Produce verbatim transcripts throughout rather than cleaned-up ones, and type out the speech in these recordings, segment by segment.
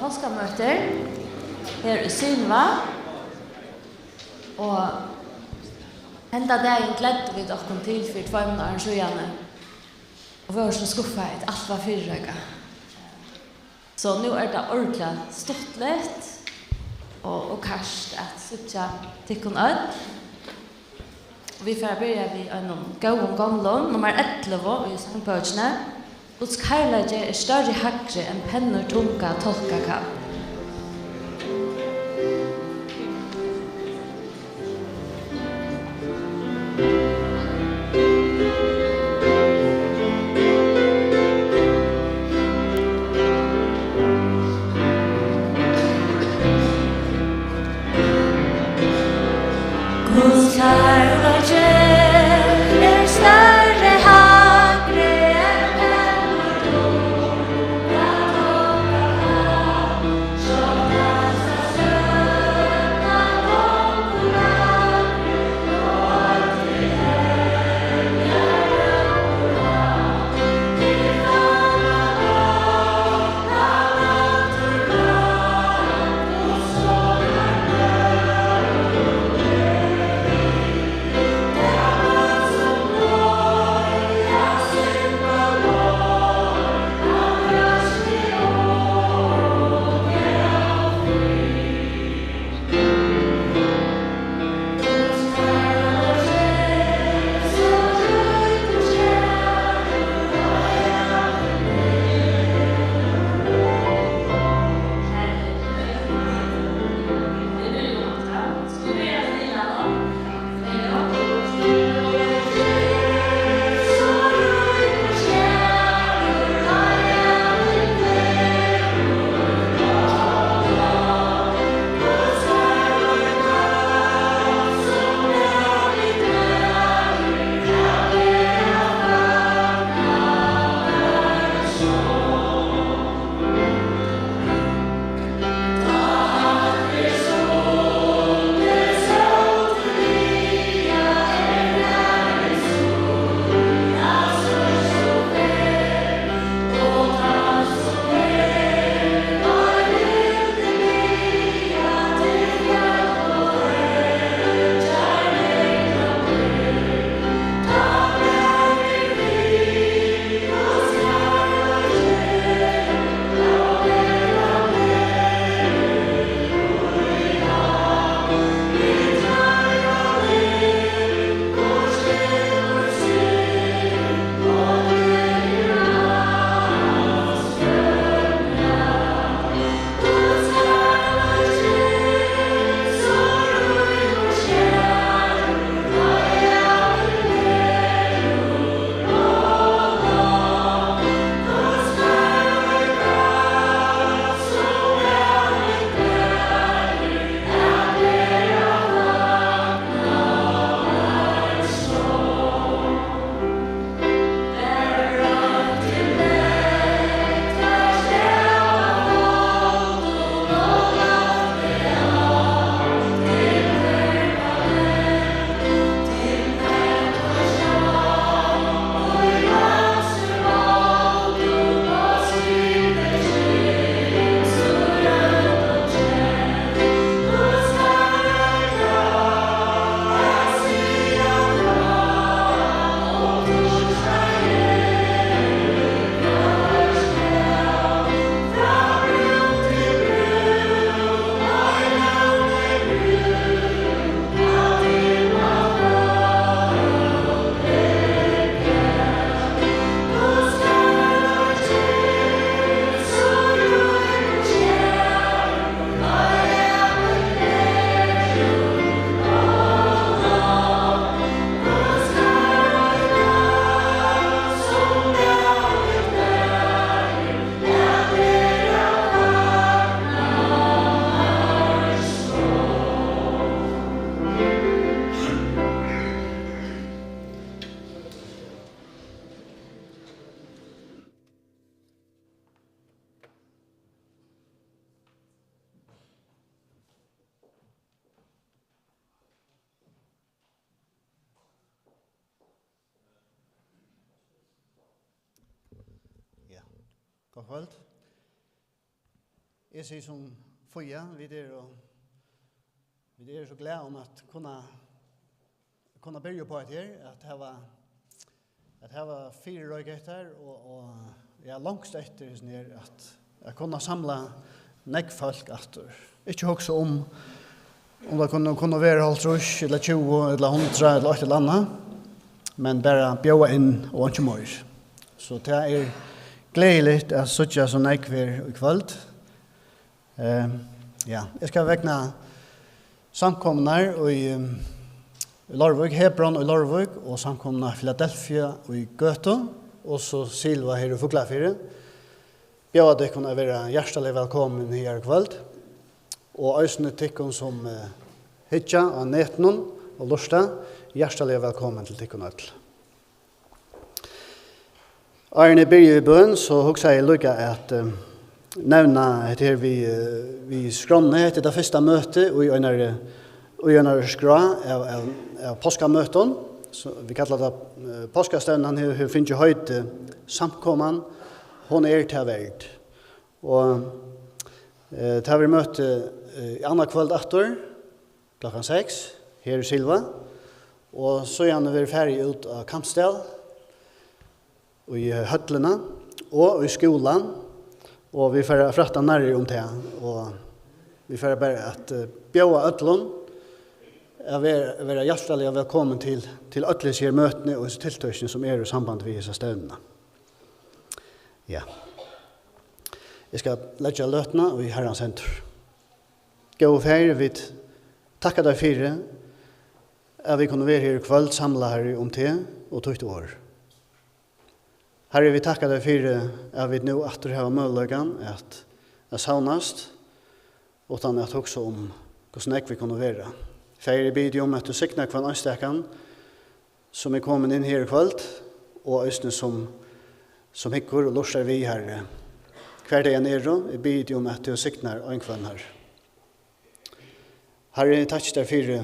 Páskamøtir her í Synva, og henda dagin gleddu vit okkum til fyri tveimum árum síðani, og vóru so skuffaði, at alt var fyrireikað. So nú er tað ordiliga stuttligt og, og kært at síggja tykkum øll. Vit fara at byrja við einum góðum gomlum, nummar ellivu í sangbókini. Guds kærleiki er størri, hægri enn pennur tunga tálka kann. Guds kærleiki er størri, hægri enn pennur tunga tálka kann. Ja. Gott kvøld. Eg sigi sum Fía, vit eru, vit eru so glað um at kunna, kunna byrja upp á hetta her, at hava, at hava fyrireikað hetta her, og, og, ja, longst eftir hesum her, at, at kunna samla nógv fólk aftur. Ikki hugsa um, um tað kunnu, kunnu vera hálvtrýss ella tjúgu ella hundrað ella eitt ella annað, men bara bjóða inn og einki meir. So tað er gleðiligt at síggja so nógv her í kvøld. Eh, ja, eg skal vegna samkomurnar í, ehm, í Leirvík, Hebron í Leirvík og samkomuna Philadelphia í Gøtu og so Silva her í Fuglafirði bjóða tykkum at vera hjartaliga vælkomin her í kvøld, og eisini tykkum sum, eh, hyggja á netinum og lurta, hjartaliga vælkomin til tykkum øll. Áðrenn eg byrji við bøn, so hugsaði eg líka at, eh, nevna hetta her við, eh, við skránni. Hetta er tað fyrsta møtið í einari, í einari skrá av, av, av páskamøtum. So vit kalla tað, eh, páskastevnan hevur, hevur fingið heitið Samkoman, hon er tað verd. Og, eh, tað verður møti, eh, annað kvøld aftur, klokkan seks, her í Silva. Og síðan verður farið út á Kambsdal, í høllina og í skúlan, og vit fara at frætta nærri um tað, og vit fara bara at, eh, bjóða øllum at vera, vera hjartaliga vælkomin til, til øll hesi her møtini og hesi tiltøkini, sum eru í samband við hesa stevnuna. Ja. Eg skal leggja løtuna í Harrans hendur. Góði Faðir, vit takka tær fyri, at vit kunnu vera her í kvøld, samlað, Harri, um teg og títt orð. Harri, vit takka tær fyri, at vit nú aftur hava møguleikan at, at savnast, uttan at hugsa um, hvussu nógv vit kunnu vera. Faðir, eg biði teg um, at tú signar hvønn einstakan, sum er komin inn her í kvøld, og eisini sum, sum hyggur og lurtar við, Harri. Hvar tey enn eru, eg biði teg um, at tú signar ein hvønn, Harri. Harri, eg takki tær fyri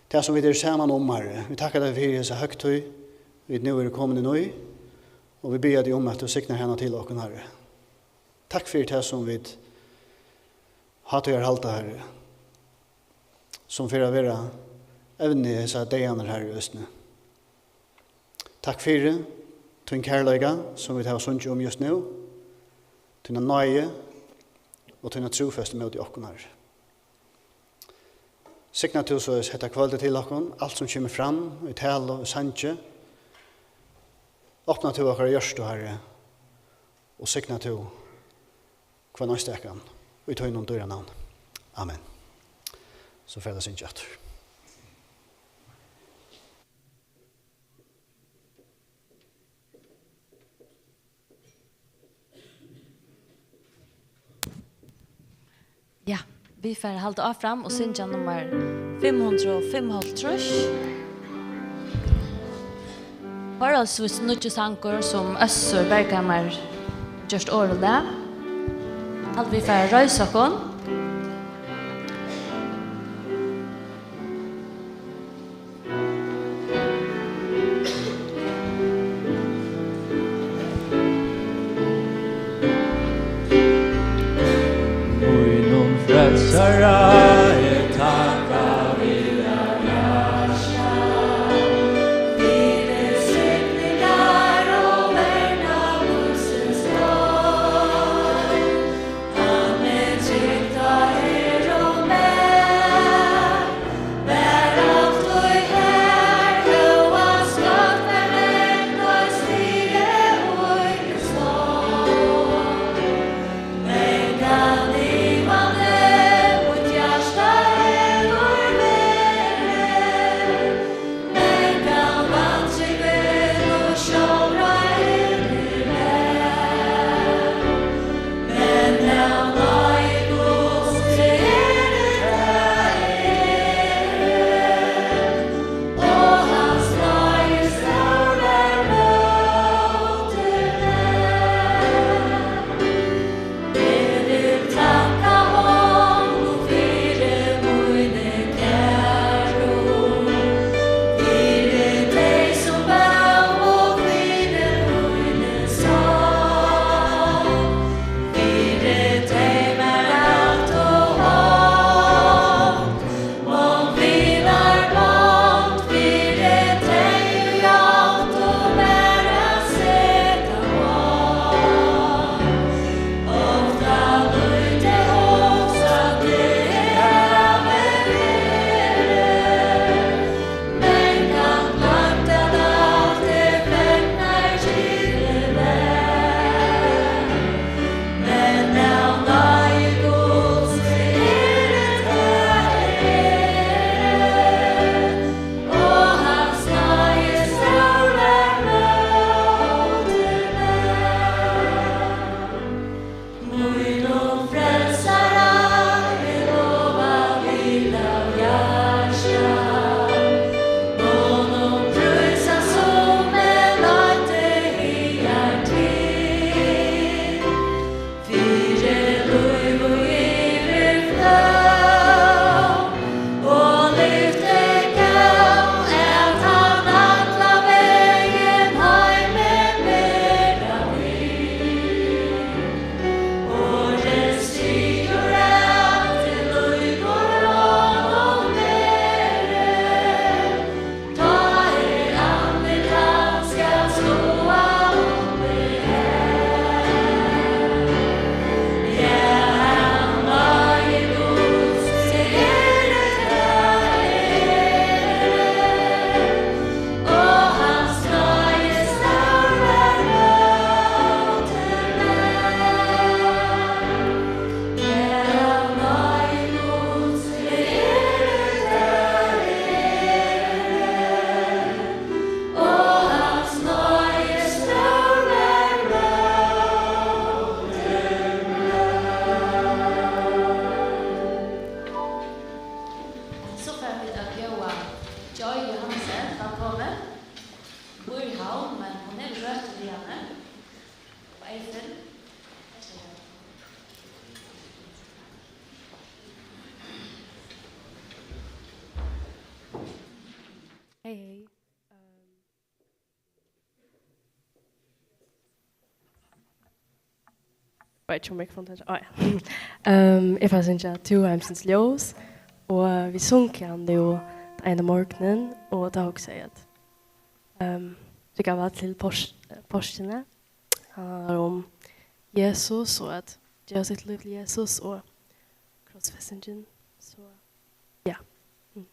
tað, sum vit eru saman um, Harri. Vit takka tær fyri hesa høgtíð, vit nú eru komin inn í, og vit biðja teg um, at tú signar hana til okkum, Harri. Takk fyri tað, sum vit hátíðarhalda, Harri, sum fer at vera evnið hesar dagarnar, Harri, eisini. Takk fyri tín kærleika, sum vit hava sungið um júst nú, tína náði og tína trúføstu móti okkum, Harri. Signa tú soleiðis hetta kvøldið til okkum, alt sum kemur fram í talu og sangi. Opna tú okkara hjørtu, Harri, og signa tú hvønn einstakan í tínum dýra navni. Amen. So fer tað at syngja aftur. Ja, vit fara at halda áfram og syngja nummar fimm hundrað og fimmoghálvtrýss. Forholdsvis nýggjur sangur, sum Øssur Berghamar gjørt orð og lag. Halda vit fara at reisa okkum. Mínum frelsara eg takka vil av hjarta, fyri signingar og verna lívsins leið. Amen, trygt á her og nær. Veit ikki, um eg kann taka, áh, ja. Ehm, eg fari at syngja Tú heimsins ljós, og vit sungu hann nú ein morgun, og tá hugsaði eg at, ehm, tað kann vera til pás-, páskirnar. Hann handlar um Jesus, og at geva sítt lív til Jesus, og krossfestingin. So, ja. Mm.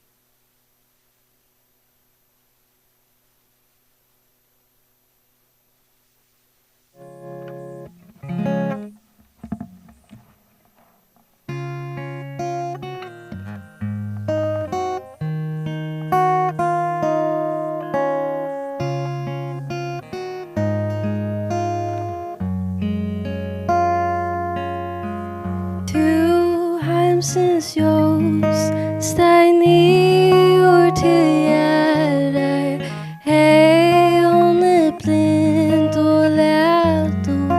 Tú heimsins ljós, steig niður til jarðar, eyguni blind og latin.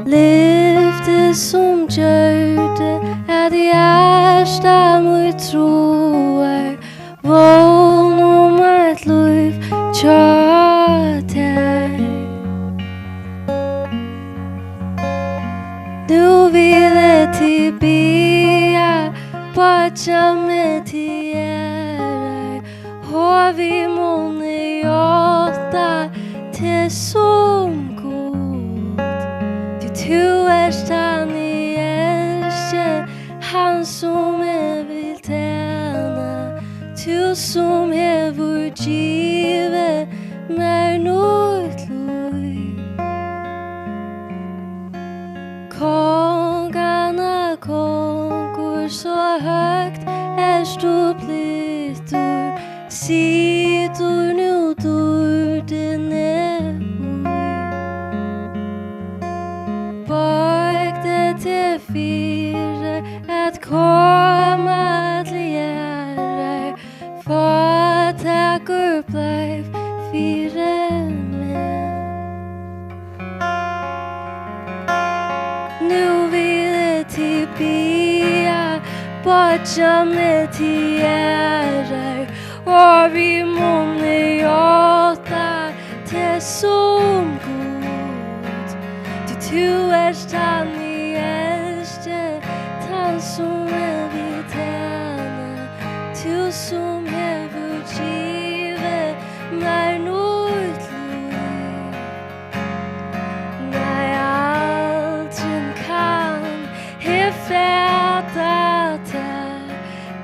Lyfti sum gjørdi, at hjarta mítt tráar, vón um eitt lív hjá tær. Nú vil eg til biðja, boyggja meg til jarðar, og við munni játta teg sum Gud. Tí tú ert tann eg elski, hann sum eg vil tæna, tú sum hevur givið mær nýtt lív. Konganna kongur, so høgt ert tú blíddur, situr nú dýrdin í. Boygdi teg fyri at koma til jarðar, fátækur bleiv fyri meg. Nú vil eg til biðja, boyggja meg til jarðar, og við munni játta teg sum Gud. Tí tú ert tann eg elski, tann sum eg vil tæna, tú sum hevur givið mær nýtt lív. Nei, aldrin kann eg fata tað,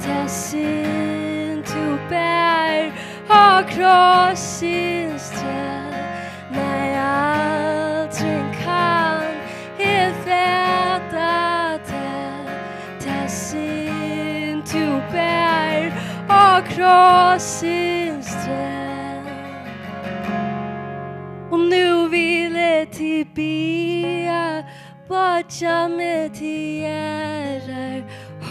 tað synd tú bar á krossins træ. Nei, aldrin kann eg fata tað, tað synd tú bar á krossins træ. Og nú vil eg til biðja, boyggja meg til jarðar,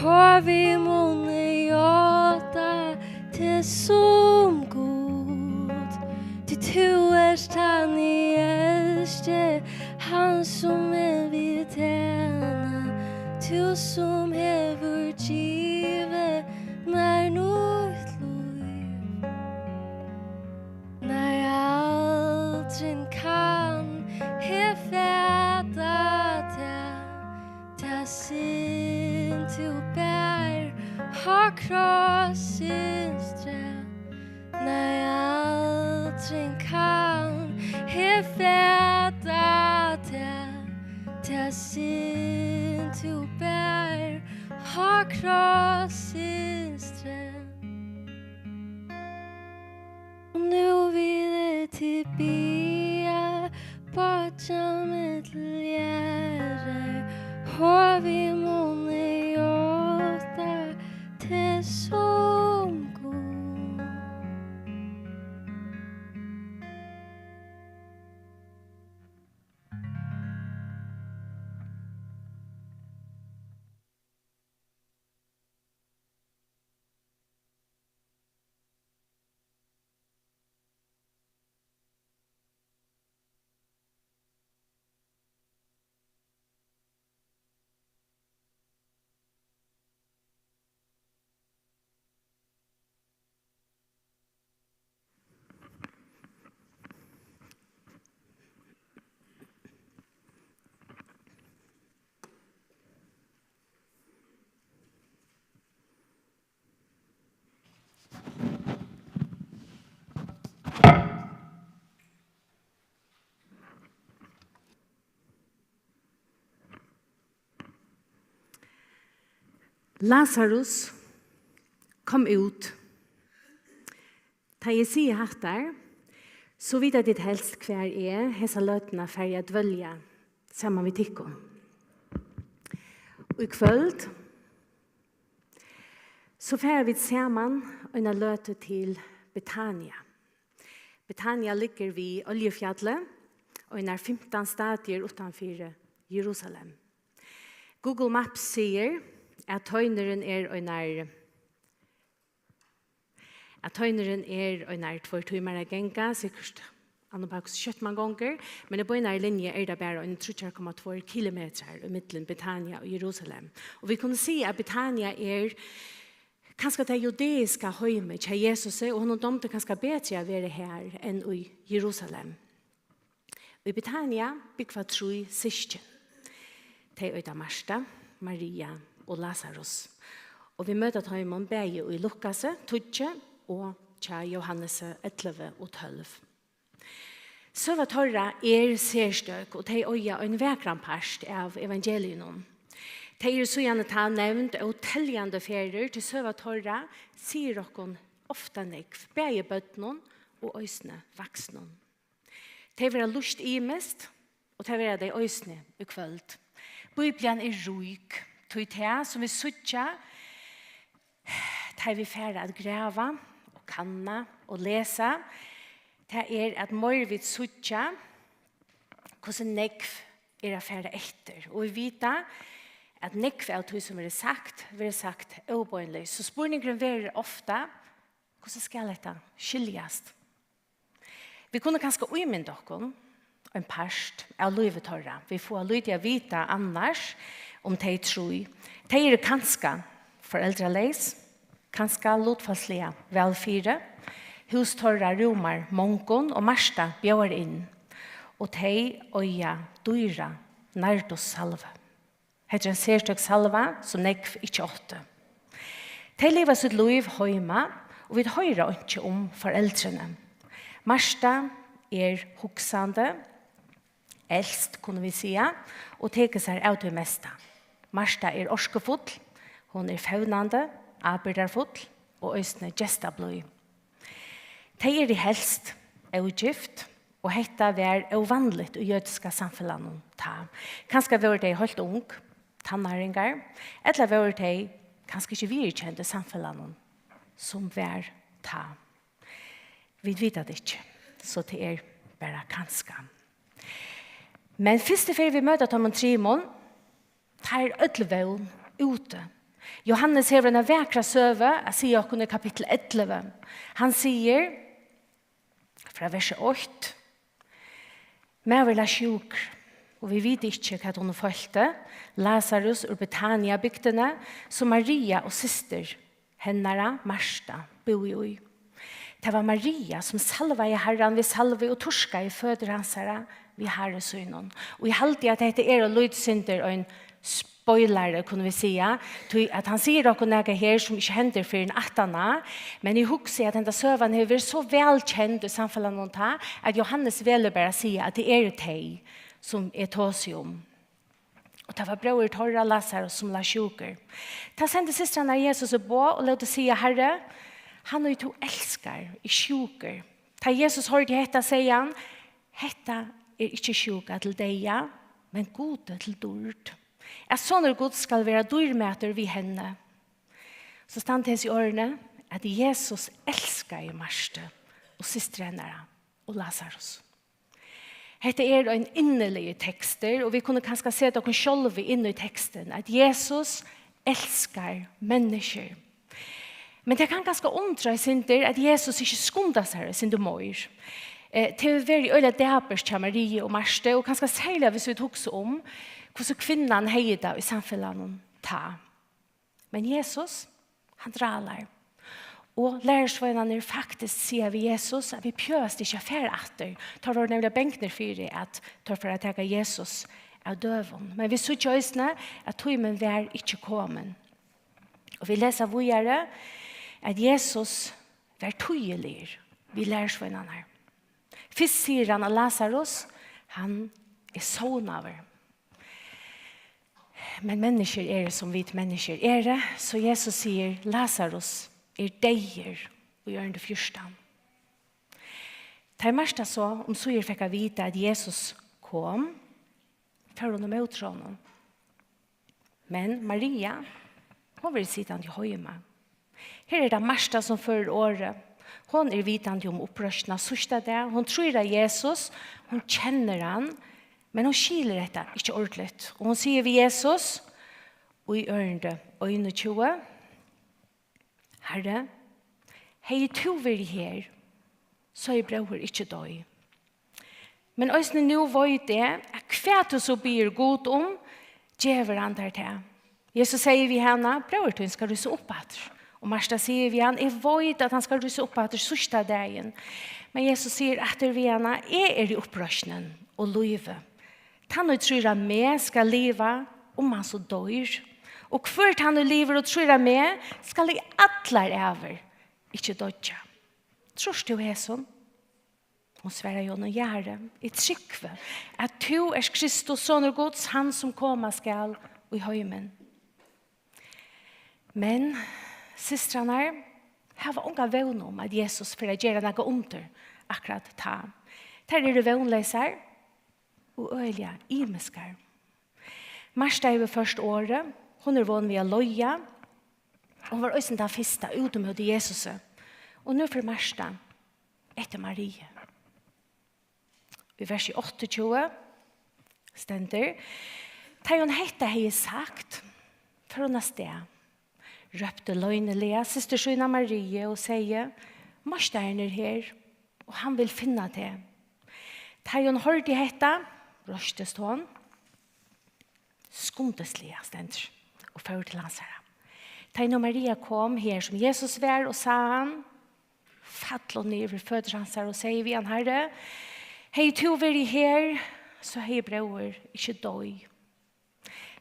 og við munni játta teg sum Gud. Tí tú ert tann eg elski, hann sum eg vil tæna, tú sum hevur givið mær nýtt lív. Nei, aldrin kann eg fata tað, tað synd tú bar á krossins træ. Nei, aldrin kann eg fata tað, tað synd tú bar á krossins træ. Og nú vil eg til biðja, boyggja meg til jarðar, og við munni játta teg sum Gud. Lasarus, kom út. Tá eg sigi hattar, so vita tit helst, hvar eg hesa løtuna fari at dvølja saman við tykkum. Og í kvøld, so fara vit saman eina løtu til Betania. Betania liggur við Oljufjallið, einar fimtan stadier uttanfyri Jerusalem. Google Maps sigur, at teinurin er einar, at teinurin er einar tveir tímar at ganga, sikkurt, annar bara, hvussu skjótt mann gongur, men í beinari linju er tað bara ein tríggjar komma tveir kilometrar ímillum Betania og Jerusalem. Og vit kunnu siga, at Betania er kanska tað judeiska heimið hjá Jesusi, og honum dámdi kanska betri at vera har enn í Jerusalem. Í Betania búgva trý systkin. Tey eita Marta, Maria og Lasarus. Og vit møta teimum bæði í Lukasi tíggju og hjá Johannesi ellivu og tólv. Søga teirra er serstøk, og tey eiga ein vakran part av evangeliinum. Tey eru síðani tá nevnd óteljandi ferðir, tí søga teirra sigur okkum ofta nógv, bæði børnum og eisini vaksnum. Tey verða lýst ymiskt, og tað verða tey eisini í kvøld. Bíblian er rík, tí tað, sum vit síggja, tá vit fara at grava og kanna og lesa, tað er, at meir vit síggja, hvussu nógv er at fara eftir. Og vit vita, at nógv av tí, sum verður sagt, verður sagt óbeinleiðis. So spurningurin verður ofta, hvussu skal hetta skiljast? Vit kunnu kanska ímynda okkum ein part av lívi teirra. Vit fáa lítið at vita annars um tey trý. Tey eru kanska foreldraleys, kanska lutfalsliga væl fyri. Hús teirra rúmar mongum, og Marta bjóðar inn. Og tey eiga dýra nardussalvu. Hetta er ein serstøk salva, sum nógv ikki áttu. Tey liva sítt lív heima, og vit hoyra einki um foreldrini. Marta er hugsandi, elst, kunnu vit siga, og tekur sær av tí mesta. Marta er orkufull, hon er fevnandi, ábyrgdarfull og eisini gestablíð. Tey eru helst ógift, og hetta var óvanligt í jødiska samfelagnum tá. Kanska vóru tey heilt ung, tannáringar, ella vóru tey kanska ikki viðurkend í samfelagnum, sum var tá. Vit vita tað ikki, so tað er bara kanska. Men fyrstu ferð vit møta teimum trimum, tá er øll vón úti. Jóhannes hevur eina vakra søgu at siga okkum í kapittul ellivu. Hann sigur, frá versi eitt: Maður lá sjúkur, og vit vita ikki, hvat honum fylti, Lasarus úr Betania bygdini, sum Maria og systir hennara, Marta, búði í. Tað var Maria, sum salvaði Harran við salvu og turkaði føtur hansara við hári sínum. Og eg haldi, at hetta er eitt lítið sindur ein spoilari, kunnu vit siga, tí at hann sigur okkum nakað her, sum ikki hendir fyrr enn aftaná, men eg hugsi, at henda søgan hevur verið so væl kend í samfelagnum tá, at Jóhannes velur bara at siga, at tað eru tey, sum eg tosi um. Og tað var bróðir teirra, Lasarus, sum lá sjúkur. Tá sendu systrarnar Jesus eitt boð og lótu siga: Harri, hann, ið tú elskar, er sjúkur. Tá Jesus hoyrdi hetta, segði hann: Hetta er ikki sjúka til deyða, men Gudi til dýrd, at sonur Guds skal vera dýrmætur við henni. So standa hesi orðini, at Jesus elskaði Martu og systur hennara og Lasarus. Hetta er ein inniligur tekstur, og vit kunnu kanska seta okkum sjálvi inn í tekstin, at Jesus elskar menniskjur. Men tað kann kanska undra eitt sindur, at Jesus ikki skundar sær eitt sindur meir. Eh, tað hevur verið øgiliga dapurt hjá Mariu og Martu, og kanska serliga, hvis vit hugsa um, hvussu kvinnan hevði tað í samfelagnum tá. Men Jesus, hann drálar. Og lærisveinarnir faktiskt siga við Jesus, at vit behøvast ikki at fara aftur. Teir vóru nemliga bangnir fyri, at teir fóru at taka Jesus av døgum. Men vit síggja eisini, at tímin var ikki komin. Og vit lesa víðari, at Jesus var týðiligur við lærisveinarnar. Fyrst sigur hann, at Lasarus, hann er sovnaður. Men menniskjur eru, sum vit menniskjur eru, so Jesus sigur: "Lazarus er deyður" í ørindi fjúrtan. Tá Marta so umsíðir fekk at vita, at Jesus kom, fór hon ímóti honum. Men Maria, hon verður sitandi heima. Her er tað Marta, sum førir orðið. Hon er vitandi um uppreisnina síðsta dag. Hon trýr á Jesus, hon kennir hann, men hon skilur hetta ikki ordiligt. Og hon sigur við Jesus í ørindi einogtjúgu: "Harri, hevði tú verið her, so hevði bróðir ikki doyð. Men eisini nú veit eg, at hvat tú so biður Gud um, gevur hann tær tað." Jesus segði við hana: "Bróðir tín skal rísa upp aftur." Og Marta sigur við hann: "Eg veit, at hann skal rísa upp aftur síðsta dagin." Men Jesus sigur aftur við hana: "Eg eri uppreisnin og lívið. Tann, ið trýr á meg, skal liva, um hann so doyr. Og hvør tann, ið livir og trýr á meg, skal í allar ævir ikki doyggja. Trýrt tú hesum?" Hon svaraði honum: "Ja, Harri, eg trúgvi, at tú ert Kristus, sonur Guds, hann, sum koma skal í heimin." Men systrarnar hava onga vón um, at Jesus fer at gera nakað undur akkurát tá. Tær eru vónleysar og øgiliga ymiskar. Marta hevur ført orðið, hon er von við at leiða. Hon var eisini tann fyrsta út ímóti Jesusi. Og nú fer Marta eftir Mariu. Í versi áttaogtjúgu stendur: "Tá ið hon hetta hevði sagt, fór hon avstað, rópti loyniliga systur sína Mariu og segði: 'Meistarin er her, og hann vil finna teg.' Tá ið hon hoyrdi hetta, reistist hon skundisliga, stendur, og fór til hansara. Tá ið nú Maria kom her, sum Jesus var, og sá hann, fall hon niður fyri føtur hansara og segði við hann: 'Harri, hevði tú verið her, so hevði bróðir ikki doyð.'"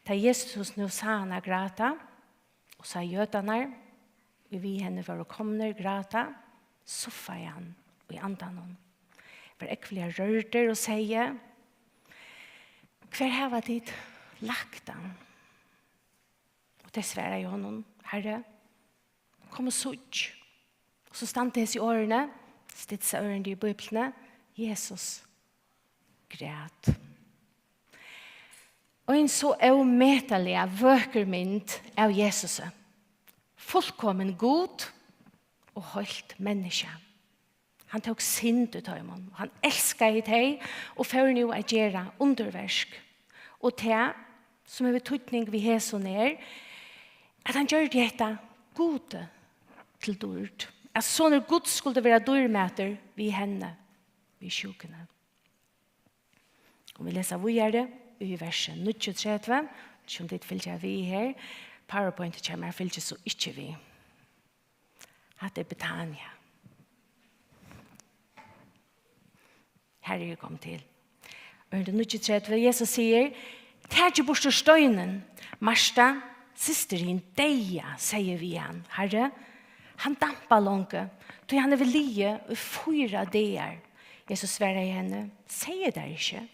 Tá Jesus nú sá hana gráta, og sá jødarnar, ið við henni vóru komnir, gráta, suffaði hann í andanum, var ógvuliga rørdur og segði: "Hvar hava tit lagt hann?" Og tey svaraði honum: "Harri, kom og síggj." Og so standa hesi orðini, stytsta ørindi í Bíbliuni: "Jesus græt." Ein so ómetaliga vøkur mynd av Jesusi. Fullkomin Gud og heilt menniskja. Hann tók synd í teimum, og hann elskaði tey og fór nú at gera undurverk. Og tað, sum hevur týdning við hesum, er, at hann gjørdi hetta Gudi til dýrd, at sonur Guds skuldi vera dýrmætur við henni, við sjúkuni. Og vit lesa víðari í versi níggjuogtretivu, sum tit fylgja við her. PowerPoint hjá mær fylgir so ikki við. Hatta er Betania. Har eri eg komin til. Ørindi níggjuogtretivu, Jesus sigur: "Takið burtur steinin." Marta, systir hin deyða, segði við hann: "Harri, hann dampar longu, tí hann hevur ligið í fýra dagar." Jesus svaraði henni: "Segði eg tær ikki,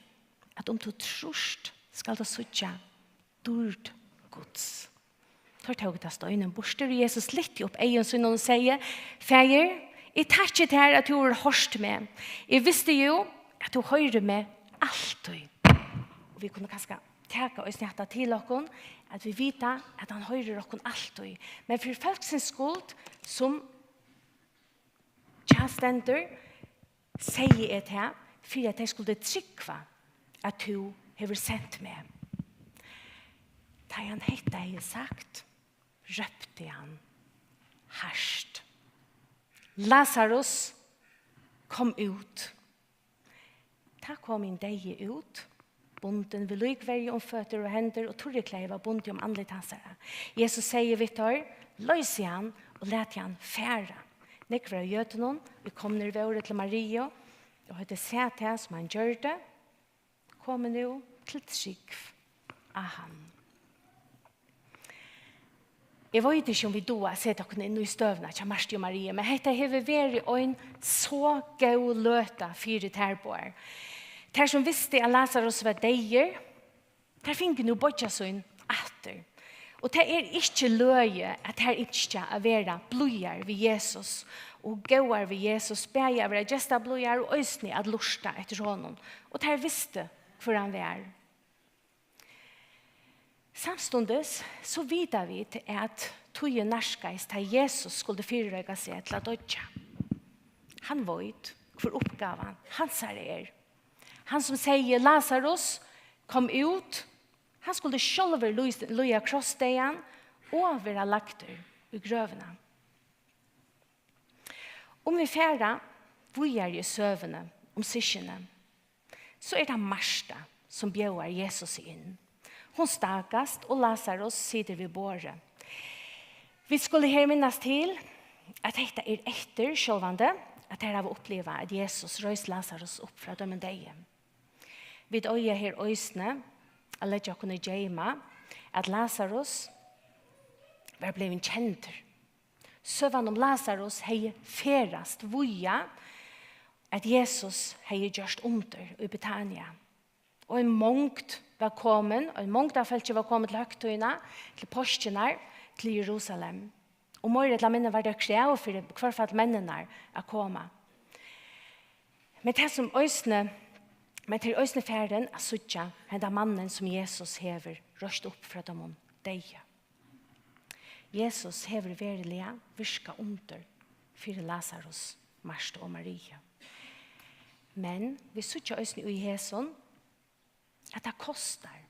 at um tú trýrt, skalt tú síggja dýrd Guds?" Teir tóku tá steinin burtur, og Jesus lyfti upp eygum sínum og segði: "Faðir, eg takki tær, at tú hevur hoyrt meg. Eg visti jú, at tú hoyrir meg altíð." Og vit kunnu kanska taka eisini hatta til okkum, at vit vita, at hann hoyrir okkum altíð. Men fyri fólksins skuld, sum hjá stendur, segði eg tað, fyri at tey skuldu trúgva, at tú hevur sent meg. Tá ið hann hetta hevði sagt, rópti hann hart: "Lazarus, kom út!" Tá kom hin deyði út, bundin við líkverju um føtur og hendur, og turrið klæði var bundið um andlit hansara. Jesus segði við teir: "Loysið hann og latið hann fara." Nógvir av jødunum, ið komnir vóru til Mariu og høvdu sæð tað, sum hann gjørdi, komu nú til trúgv á hann. Eg veit ikki, um vit duga at seta okkum inn í støðuna hjá Martu og Mariu, men hetta hevur verið ein so góð løta fyri tær báðar. Tær, sum vistu, at Lazarus var deyður, tær fingu nú beiggja sín aftur. Og tað er ikki løgið, at tær ynskja at vera blíðar við Jesus og góðar við Jesus, bæði at vera gestablíðar og eisini at lurta eftir honum. Og tær vistu, hvør hann var. Samstundis so vita vit, at tíðin nærkaðist, tá Jesus skuldi fyrireika seg til at doyggja. Hann veit, hvør uppgávan hansara er. Hann, sum segði: "Lasarus, kom út", hann skuldi sjálvur lýs-, líða krossdeyðan og vera lagdur í grøvina. Um vit fara víðari í søguni um systkini, so er tað Marta, sum bjóðar Jesusi inn. Hon stakast, og Lasarus situr við borðið. Vit skulu her minnast til, at hetta er eftir, sjálvandi, at tær hava upplivað, at Jesus reis Lasarus upp frá teimum deyðu. Vit eiga her eisini at leggja okkum í geyma, at Lasarus var blivin kendur. Søgan um Lasarus hevði ferðast víða, at Jesus hevði gjørt undur í Betania. Og ein mongd var komin, ein mongd av fólki var komin til høgtíðina, til páskirnar, til Jerusalem. Og meira ella minni var tað krav fyri hvørfall menninar at koma. Men tað sum eisini, men tað er eisini farin at síggja henda mannin, sum Jesus hevur reist upp frá teimum deyðu. Jesus hevur veruliga virkað undur fyri Lasarus, Martu og Mariu. Men vit síggja eisini í hesum, at tað kostar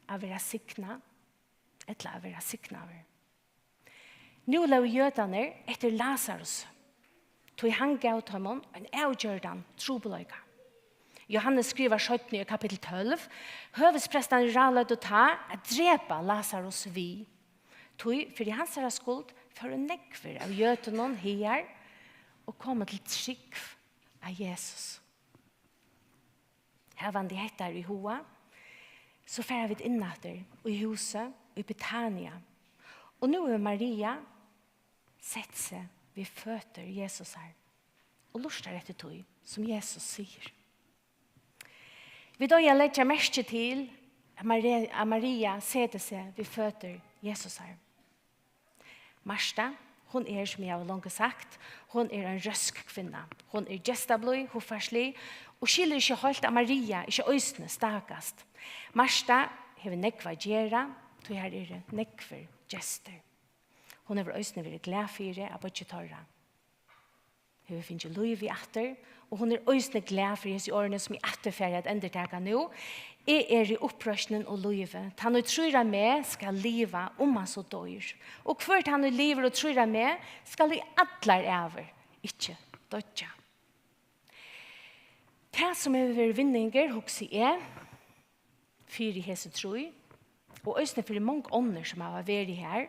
at vera signað ella at vera signaður. Nú lógu jødarnir eftir Lasarus, tí hann gav teimum ein avgjørdan trupulleika. Jóhannes skrivar seinni í kapittul tólv: "Høvuðsprestarnir ráløgdu tá at drepa Lasarus við, tí fyri hansara skuld fóru nógvir av jødunum hagar og komu til trúgv á Jesus." Havandi hetta í huga, so fara vit inn aftur í húsið í Betania. Og nú hevur Maria sett seg við føtur Jesusar og lurtar eftir tí, sum Jesus sigur. Vit eiga at leggja merki til, at Mari-, at Maria setir seg við føtur Jesusar. Marta, hon er, sum eg havi longu sagt, hon er ein røsk kvinna. Hon er gestablíð, hugfarslig og skilur ikki heilt, at Maria ikki eisini stakast. Marta hevur nógv at gera, tí har eru nógvir gestir. Hon hevur eisini verið glað fyri, at beiggi teirra hevur fingið lívið aftur, og hon er eisini glað fyri hesi orðini, sum eg aftur fari at endurtaka nú: "Eg eri uppreisnin og lívið. Tann, ið trýr á meg, skal liva, um hann so doyr. Og hvør tann, ið livir og trýr á meg, skal í allar ævir ikki doyggja." Tað, sum hevur verið vinningur, hugsi eg, fyri hesi trý, og eisini fyri mong onnur, sum hava verið har,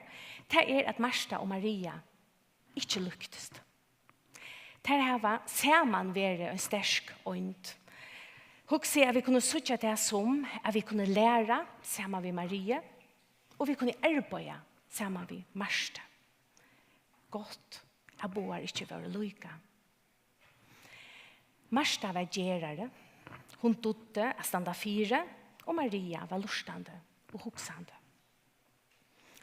tað er, at Marta og Maria ikki líktust. Tær hava saman verið ein sterk eind. Hugsi, at vit kunnu síggja tað sum, at vit kunnu læra saman við Mariu, og vit kunnu arbeiða saman við Martu. Gott, at báðar ikki vóru líka. Marta var gerari, hon dugdi at standa fyri, og Maria var lurtandi og hugsandi.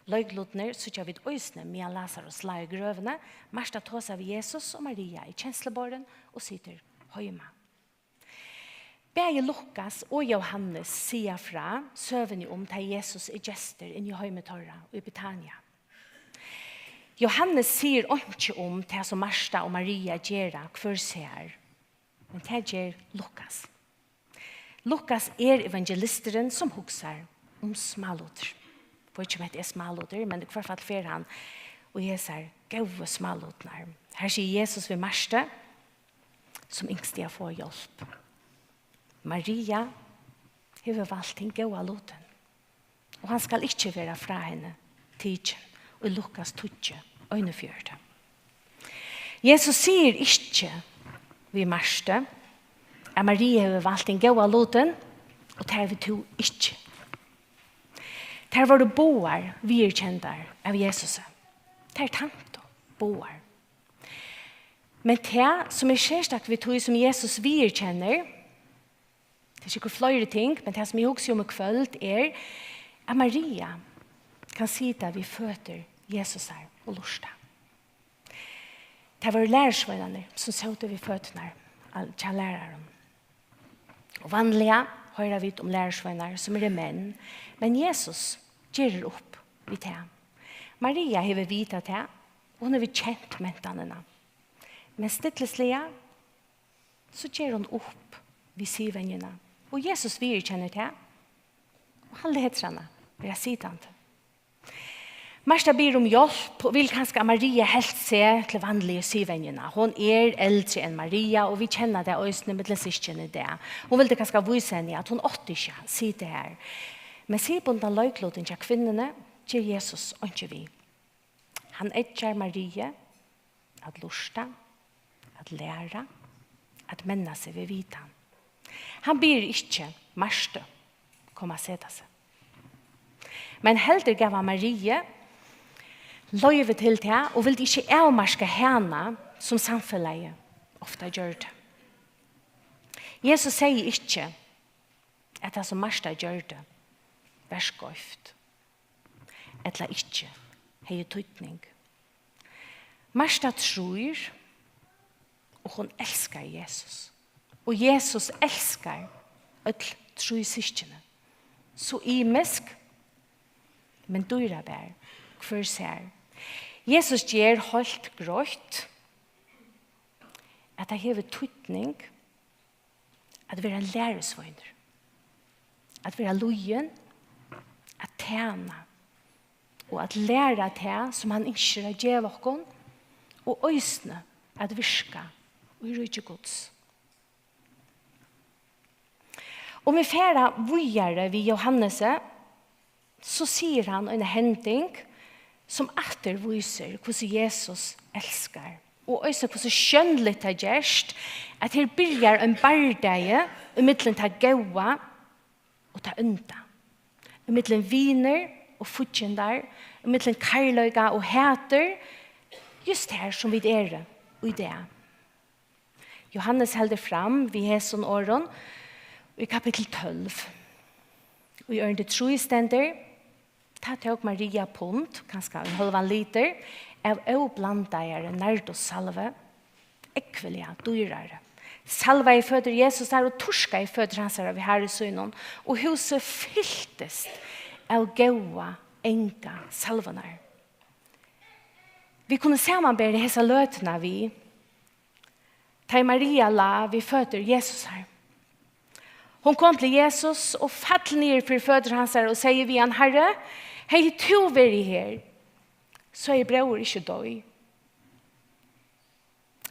Leiklutirnir síggja vit eisini, meðan Lasarus lá í grøvini. Marta tosar við Jesus, og Maria er kensluborin og situr heima. Bæði Lukas og Jóhannes siga frá søguni um, tá Jesus er gestur inni í heimi teirra í Betania. Jóhannes sigur einki um tað, sum Marta og Maria gera hvør sær, men tað ger Lukas. Lukas er evangelisturin, sum hugsar um smálutir. Veit ikki, um hetta er smálutir, men í hvørt fall fer hann í hesar góðu smálutirnar. Her sigur Jesus við Martu, sum ynskti at fáa hjálp: "Maria hevur valt hin góða lutin, og hann skal ikki vera frá henni tikin." Í Lukas tíggju, einogfjøruti. Jesus sigur ikki við Martu, at Maria hevur valt hin góða lutin, og tað hevur tú ikki. Tær vóru báðar viðurkendar av Jesusi. Tær tæntu báðar. Men tað, sum er serstakt við tí, sum Jesus viðurkennir, tað er sikkurt fleiri ting, men tað, sum eg hugsi um í kvøld, er, at Maria kann sita við føtur Jesusar og lurta. Tað vóru lærisveinarnir, sum sótu við føturnar á, hjá læraranum. Og vanliga hoyra vit um lærisveinar, sum eru menn, men Jesus ger upp við tað. Maria hevur vitað tað, og hon hevur kent mentanina. Men stillisliga, so ger hon upp við siðvenjuna, og Jesus viðurkennir tað, og hann letur hana vera sitandi. Marta biður um hjálp og vil kanska, at Maria helt seg til vanligu siðvenjuna. Hon er eldri enn Maria, og vit kenna tað eisini millum systkin í dag. Hon vildi kanska vísa henni, at hon átti ikki at sita har. Men siðbundna leiklutin hjá kvinnuni ger Jesus einki við. Hann eggjar Mariu at lurta, at læra, at menna seg við vitan. Hann biður ikki Martu koma at seta seg. Men heldur gav hann Mariu loyvi til tað og vildi ikki avmarka hana, sum samfelagið ofta gjørdi. Jesus segði ikki, at tað, sum Marta gjørdi, var skeivt ella ikki hevði týdning. Marta trýr, og hon elskar Jesus. Og Jesus elskar øll trý systkini. So ymisk, men dýrabar, hvør sær. Jesus ger heilt greitt, at tað hevur týdning at vera ein lærisveinur, at vera lýðin, at tæna og at læra tað, sum hann ynskir at geva okkum, og eisini at virka í ríki Guds. Um vit fara víðari við Jóhannesi, so sigur hann eina hending, sum aftur vísir, hvussu Jesus elskar, og eisini hvussu sjónligt tað gerst, at her byrjar ein bardagi ímillum tað góða og tað ónda, ímillum vinir og fíggindar, ímillum kærleika og hatur, júst her, sum vit eru í dag. Jóhannes heldur fram við hesum orðum í kapittul tólv. Í ørindi trý stendur: Tá tók Maria pund, kanska ein hálvan litur, av óblandaðari nardussalvu, ógvuliga dýrari, salvaði føtur Jesusar og turkaði føtur hansara við hári sínum, og húsið fyltist av góða, anga salvunnar. Vit kunnu samanbera hesa løtuna við, tá ið Maria lá við føtur Jesusar. Hon kom til Jesus og fall niður fyri føtur hansara og segði við hann: Harri, hevði tú verið her, so hevði bróðir ikki doyð.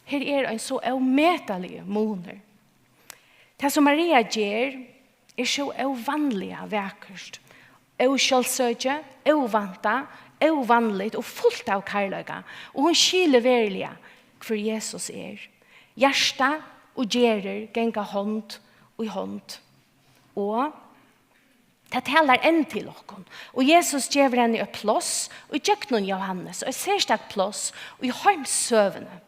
Her er ein so ómetaligur munur. Tað, sum Maria ger, er so óvanliga vakurt, ósjálvsøki, óvæntað, óvanligt og fult av kærleika, og hon skilir veruliga, hvør Jesus er. Hjarta og gerðir ganga hond í hond, og tað talar enn til okkum. Og Jesus gevur henni eitt pláss í gjøgnum Jóhannes, eitt serstakt pláss í heimssøguni.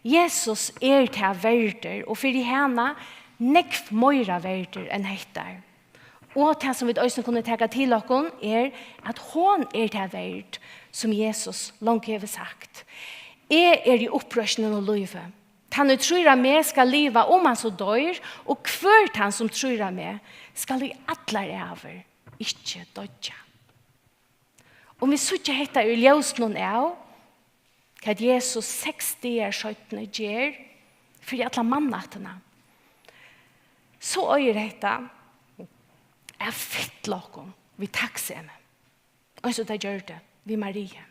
Jesus er tað verdur, og fyri hana nógv meira verdur enn hetta. Og tað, sum vit eisini kunnu taka til okkum, er, at hon er tað verd, sum Jesus longu hevur sagt: Eg eri uppreisnin og lívið. Tann, ið trýr á meg, skal liva, um hann so doyr, og hvør tann, sum trýr á meg, skal í allar ævir ikki doyggja. Um vit síggja hetta í ljósinum av, hvat Jesus seks dagar seinni ger fyri alla mannaættina, so eigur hetta at fylla okkum við takksemi, eins og tað gjørdi við Mariu.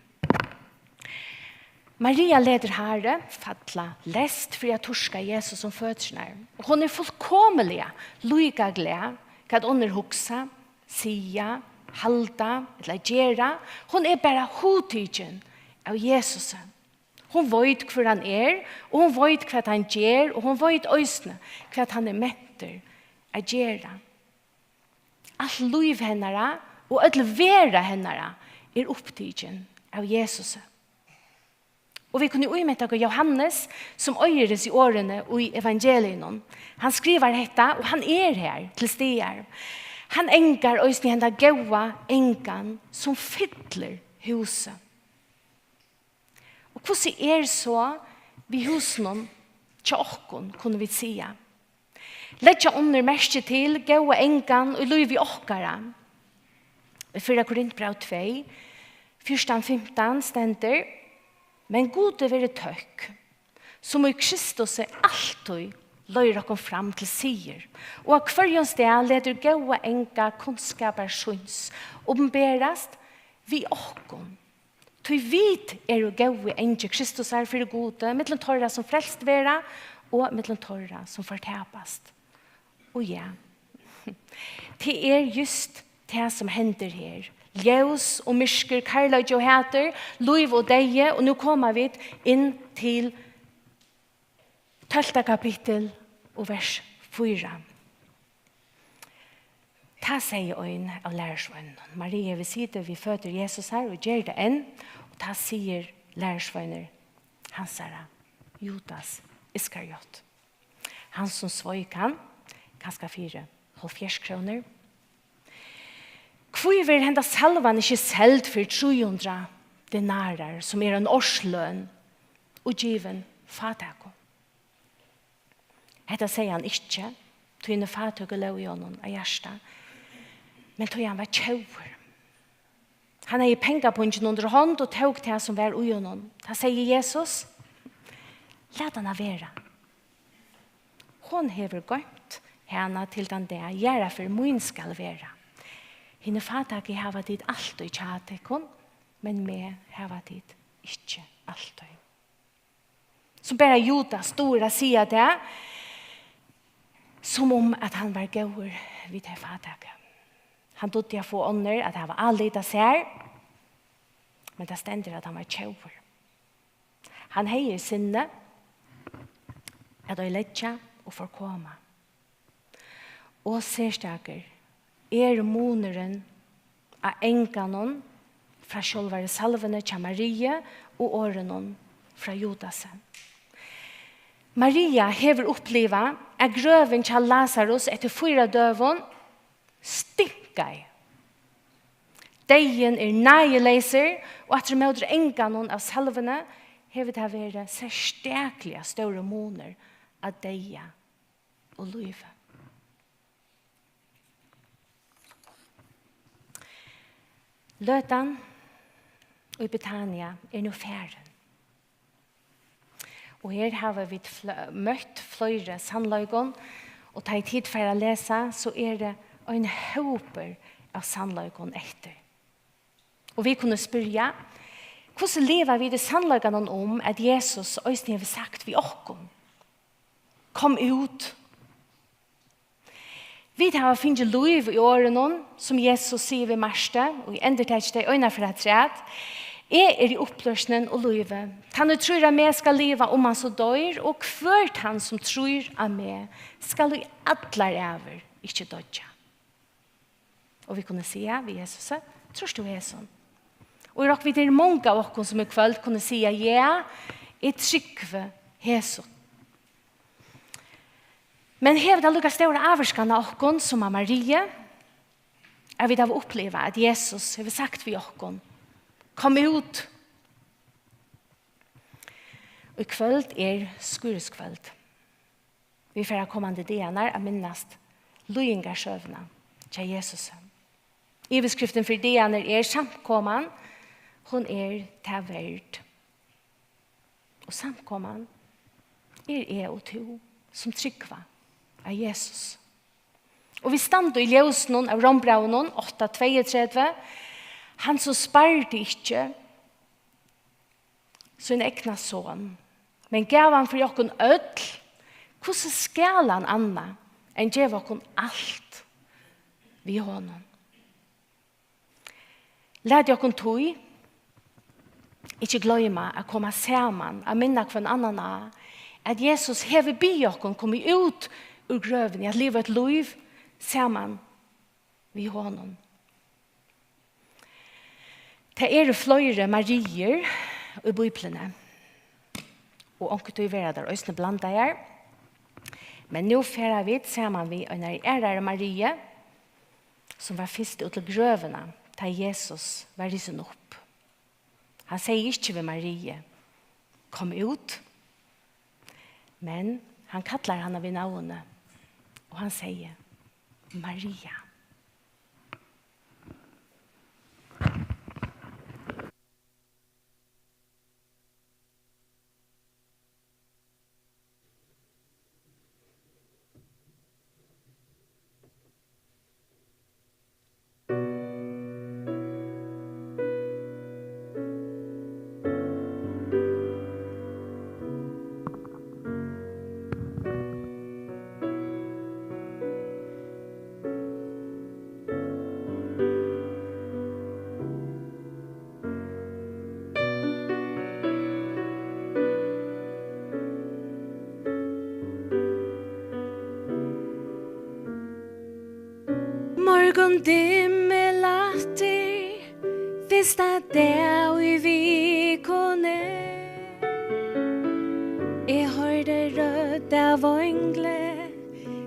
Maria letur hárið falla leyst fyri at turka Jesus um føturnar, og hon er fullkomiliga líka glað, hvat onnur hugsa, siga, halda ella gera. Hon er bara hugtikin av Jesusi. Hon veit, hvør hann er, og hon veit, hvat hann ger, og hon veit eisini, hvat hann er mentur at gera. Alt lív hennara og øll vera hennara er upptikin av Jesusi. Og vit kunnu ímynda okkum Jóhannes, sum eigur hesi orðini í evangeliunum. Hann skrivar hetta, og hann er har til staðar. Hann angar eisini henda góða angan, sum fyllir húsið. Og hvussu er so við húsunum hjá okkum, kunnu vit siga? Leggja onnur merki til góða angan í lívi okkara? Í fyrra Korintbræv tvey, fjúrtan fimtan stendur: "Men Gudi verið tøkk, sum í Kristusi altíð leiðir okkum fram til sigur, og á hvørjum stað letur góða anga kunnskapar síns opinberast við okkum. Tí vit eru góði angi Kristusar fyri Gudi, millum teirra, sum frelst verða, og millum teirra, sum fortapast." Og ja, tað er júst tað, sum hendir her. Ljós og myrkur, kærleiki og hatur, lív og deyði, og nú koma vit inn til tólvta kapittul og vers fýra. Tá segði ein av lærisveinunum: "Maria hevur sitið við føtur Jesusar og ger tað enn." Og tá sigur lærisveinur hansara, Judas Iskariot, hann sum sveik hann, kanska fyri hálvfjerðs krónur: "Hví verður henda salvan ikki seld fyri trý hundrað denarar, sum er ein ársløn, og givin fátækum?" Hetta segði hann ikki, tí hini fátøku lógu í honum á hjarta, men tí hann var tjóvur. Hann hevði pengapungin undir hond og tók tað, sum var í honum. Tá segði Jesus: "Lat hana vera. Hon hevur goymt hana til tann dag, jarðarferð mín skal vera. Hini fátæku hava tit altíð hjá tykkum, men meg hava tit ikki altíð." Sum bara Judas dugir at siga tað, sum um at hann var góður við tey fátæku. Hann dugdi at fáa onnur at hava álit á sær, men tað stendur, at hann var tjóvur. Hann hevði í sinni at oyðileggja og forkoma. Og serstakur er munurin á anganum frá sjálvari salvuni hjá Mariu og orðunum frá Judasi. Maria hevur upplivað, at grøvin hjá Lazarus eftir fýra døgum stinkaði. Deyðin er náðileysur, og aftur ímóti anganum av salvuni hevur tað verið serstakliga stórur munur á deyða og lívi. Løtan í Betania er nú farin. Og her hava vit fl-, møtt fleiri sannleikum, og tá ið tit fara at lesa, so er tað ein hópur av sannleikum eftir. Og vit kunnu spyrja, hvussu liva vit í sannleikanum um, at Jesus eisini hevur sagt við okkum: "Kom út"? Vit hava fingið lív í orðunum, sum Jesus sigur við Martu, og eg endurtaki tey eina ferð afturat: "Eg eri upplýsnin og lívið. Tann, ið trýr á meg, skal liva, um hann so doyr, og hvør tann, sum trýr á meg, skal í allar ævir ikki doyggja." Og vit kunnu siga við Jesus: "Trýrt tú hesum?" Og eg rokni við, tað eru mong av okkum, sum í kvøld kunnu siga: "Ja, eg trúgvi hesum." Men hevur tað líka stóra ávirkan á okkum sum á Mariu, at vit hava upplivað, at Jesus hevur sagt við okkum: "Kom út"? Í kvøld er skírhuskvøld. Vit fara komandi dagarnar at minnast líðingarsøguna hjá Jesusi. Yvirskriftin fyri dagarnar er: Samkoman, hon er tað verd. Og samkoman er eg og tú, sum trúgva á Jesus. Og vit standa í ljósinum av Rómbrævinum átta tveyogtretivu: Hann, sum spardi ikki sín egna son, men gav hann fyri okkum øll, hvussu skal hann annað enn geva okkum alt við honum? Latið okkum tí ikki gloyma at koma saman, at minna hvønn annan á, at Jesus hevur biðið okkum koma út úr grøvini, at liva eitt lív saman við honum. Tað eru fleiri Mariur í Bíbliuni, og onkuntíð verða tær eisini blandaðar. Men nú fara vit saman við einari aðrari Mariu sum var fyrst út til grøvina, tá Jesus var risin upp. Hann segði ikki við Mariu: "Kom út." Men hann kallar hana við navni, og hann segði: "Maria." Morgun dimmi lættir, fyrsta dag í vikuni. Eg hoyrdi rødd av eingli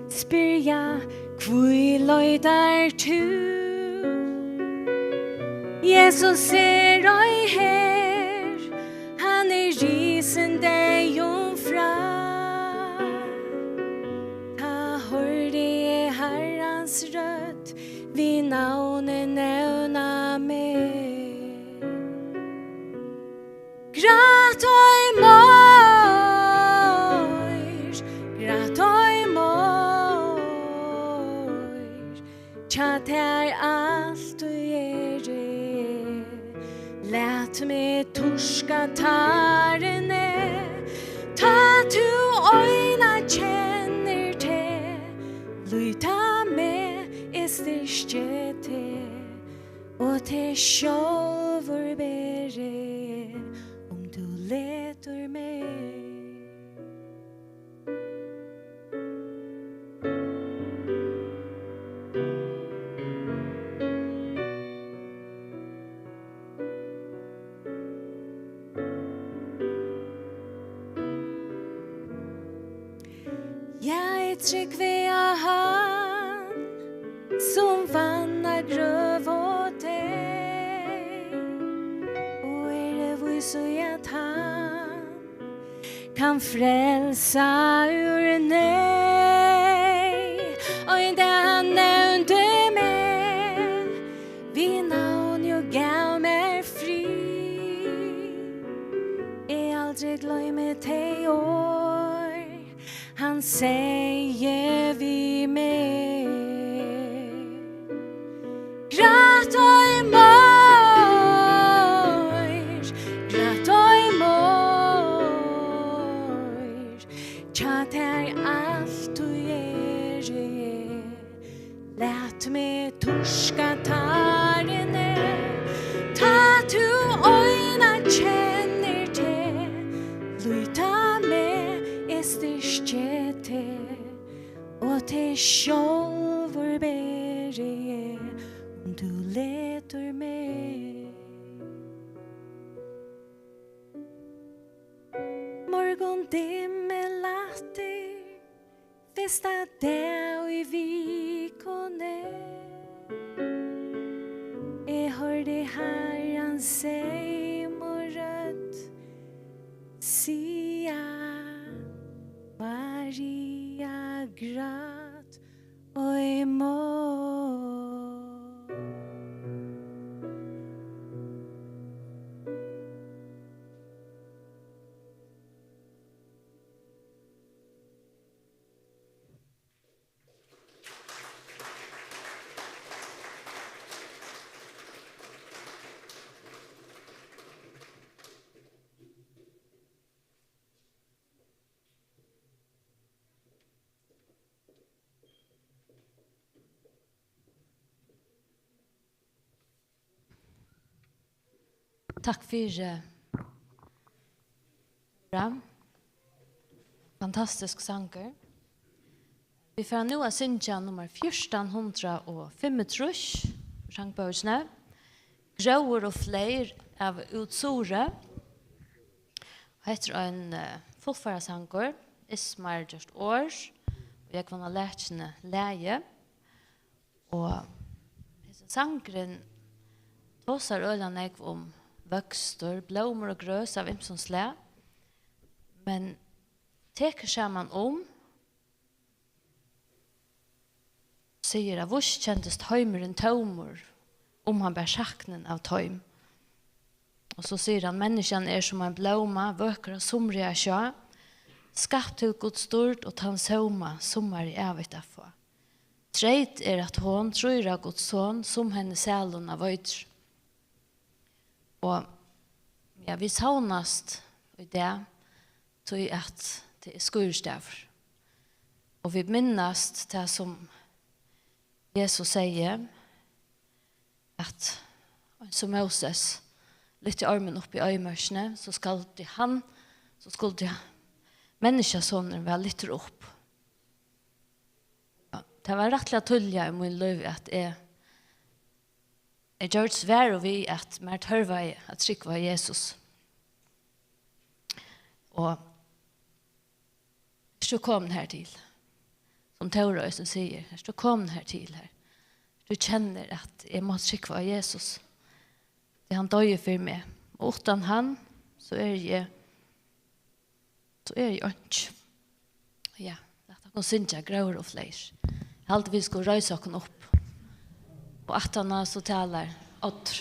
spyrja: "Hví leitar tú?" Jesus er ei her, hann er risin deyðum frá. Tá hoyrdi eg Harrans rødd við navni nevna meg. Græt ei meir, græt ei meir, hjá tær altíð eri eg. Lat meg turka tárini, tá tú eina kennir teg. Lít á meg, eg styrki teg, og teg sjálvur beri eg, um tú letur meg. Ja, eg trúgvi á hann, sum vann á grøv og deyð, og eri vís í, at hann kann frelsa úr neyð. Ein dag hann nevndi meg við navni og gav mær frið. Eg aldri gloymi tey orð, hann segði við meg: Græt ei meir, græt ei meir, hjá tær altíð eri eg. Lat meg turka tárini, tá tú eina kennir teg. Lít á meg, eg styrki teg, og teg sjálvur beri eg, um tú letur meg. Morgun dimmi lættir, fyrsta dag í vikuni. Eg hoyrdi Harrans seymu rødd siga: Maria, grát ei meir. Takk fyri. Bra. Fantastisk sangur. Vit fara nú at syngja nummar fjúrtan hundrað og fimmogtrýss, sangbókini, Gróður og fleyr av Útsuðri. Og hetta er ein, eh, fullføraður sangur, Ismar gjørt orð, og Jógvan á Lækjuni lagið. Og Sangurin tosar øgiliga nógv um vøkstur, blómur og grøs av ymsum slag, men tekur saman um, sigur, at víst kendist heimurin tómur, um hann bar saknin av toym. Og so sigur hann: Menniskjan er sum ein blóma, vøkur á sumri at sjá, skapt til Guds dýrd og tann sóma, summarið ævigt at fá. Treyt er, at hon trýr á Guds son, sum henni sæluna veitir. Og, ja, vit savnast í dag, tí at tað er skírdagur. Og vit minnast tað, sum Jesus segði, at eins og Móses lyfti ormin upp í oyðimørkini, so skuldi hann, so skuldi Menniskjusonurin verða lyftur upp. Ja, tað var rættiliga tíðliga í mínum lívi, at eg, eg gjørdist varur við, at mær tørvaði at trúgva á Jesus. Og ert tú komin hertil? Sum Tóra eisini sigur, ert tú komin hertil her? Tú kennir, at eg má trúgva á Jesus. Tí hann doyði fyri meg. Og uttan hann, so eri eg, so eri eg einki. Ja, lat okkum syngja Gróður og fleyr. Eg haldi, vit skulu reisa okkum upp. Og aftaná so talar Oddur.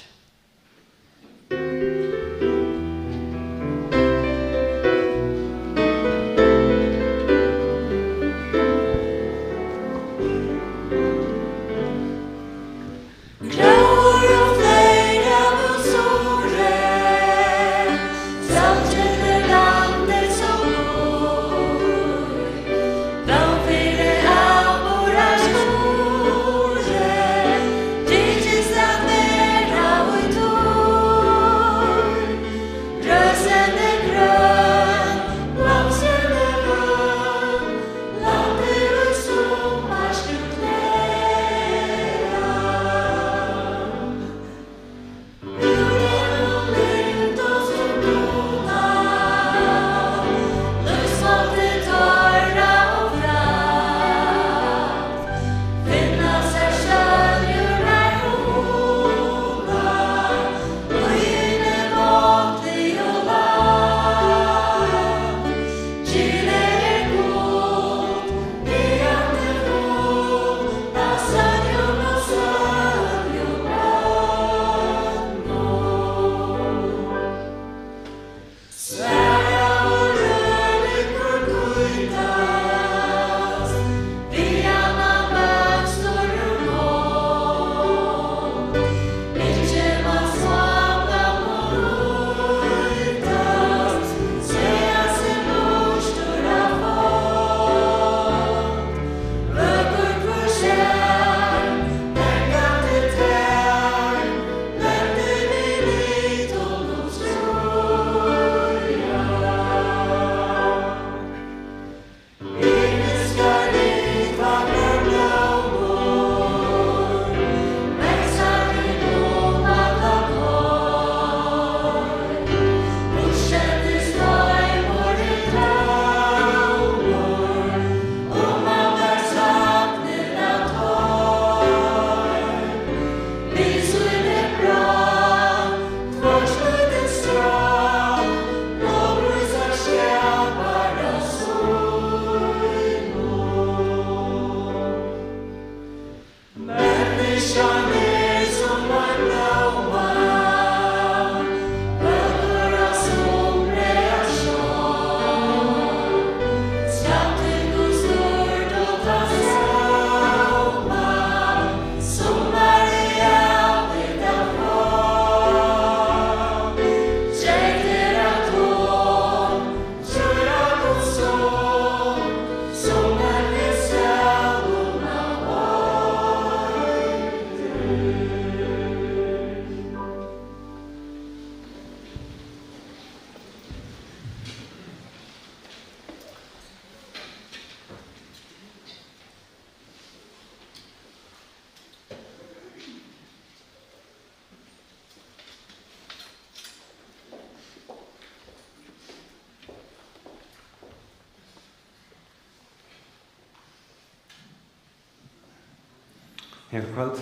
Her kvøld.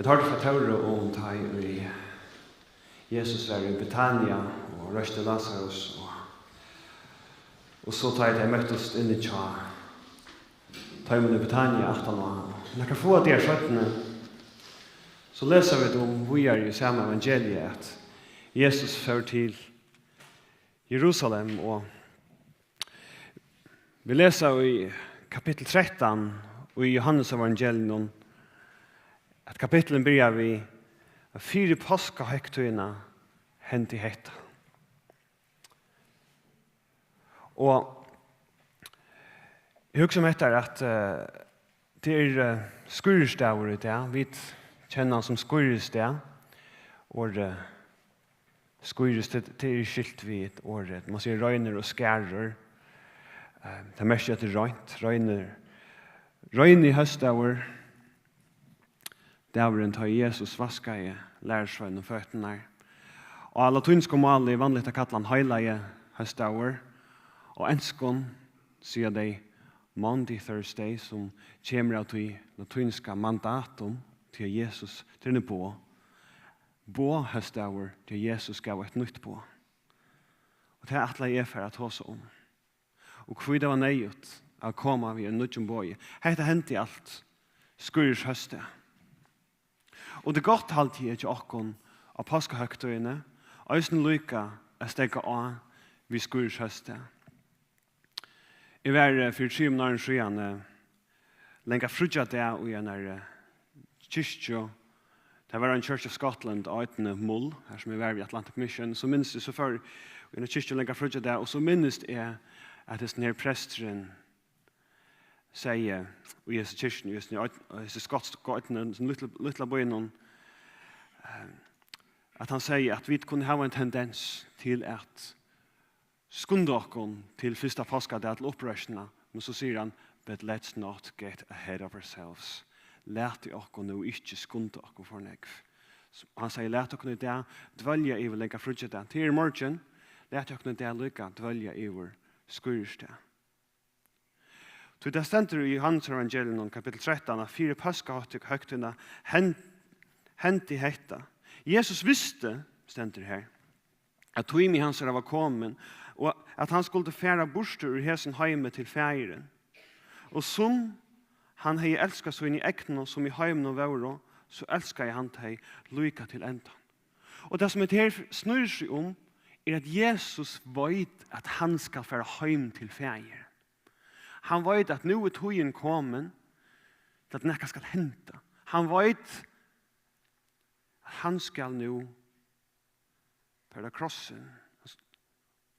Teir fortelja um, tá ið Jesus var í Betania og reisti Lasarus, og, og so, tá ið tey møttust inni hjá teimum í Betania aftan á, nakrar fáar dagar seinni, so lesa vit um víðari í sama evangelii, at Jesus fór til Jerusalem, og vit lesa í kapittul trettan í Jóhannes evangelium, at kapitturin byrjar við, at fyri páskahøgtíðina hendi hetta. Og eg hugsi um hetta, at, eh, tað er, eh, skírhúsdagur í dag. Vit kenna hann sum skírhúsdag. Orðið skírhús, tað, tað er skilt við eitt orð. Man sigur reinur og skarur. Eh, tað merkir, at tað er reint. Reinur, reini hósdagur. Dagurin, tá Jesus vaskaði lærisveinunum føturnar. Á latínskum máli er vanligt at kalla hann heilagi hósdagur. Á enskum siga tey Maundy Thursday, sum kemur av tí latínska mandatum, tí at Jesus, tað er boð. Boðhósdagur, tí at Jesus gav eitt nýtt boð. Og tað ætlaði eg fara at tosa um. Og hví tað var neyðugt at koma við einum nýggjum boði. Hetta hendi alt skírhúshósdag. Og tað er gott, haldi eg, hjá okkum á páskahøgtíðini, eisini líka at steðga á við skírhúshósdag. Eg var, eh, fyri trimum árum síðan, eh, langa fríggjadag í einari, eh, kirkju. Tað var ein Church of Scotland á oynni Mull, har sum eg var við Atlantic Mission. So minnist eg, so fór eg í eina kirkju langa fríggjadag, og so minnist eg, at hesin her presturin segði í hesi kirkjuni, í hesi oynni, í hesi skotsku oynni, hesum lítla, lítla býnum, eh, at hann segði, at vit kunnu hava ein tendens til at skunda okkum til fyrsta páskadag, til uppreisnina, men so sigur hann: "But let's not get ahead of ourselves." Latið okkum nú ikki skunda okkum for nógv. S-, hann segði: "Lat okkum í dag dvølja yvir langa fríggjadag." Tað er í morgin. Lat okkum í dag líka dvølja yvir skírhúsdag. Tí tað stendur í Jóhannes evangelium, kapittul trettan, at fyri páskahøgtíðina hen-, hendi hetta. Jesus visti, stendur her, at tími hansara var komin, og at hann skuldi fara burtur úr hesum heimi til Faðirin. Og sum hann hevði elskað síni egnu, sum í heiminum vóru, so elskaði hann tey líka til endan. Og tað, sum hetta her snýr seg um, er, at Jesus veit, at hann skal fara heim til Faðirin. Hann veit, at nú er tíðin komin, til at nakað skal henda. Hann veit, at hann skal nú bera krossin,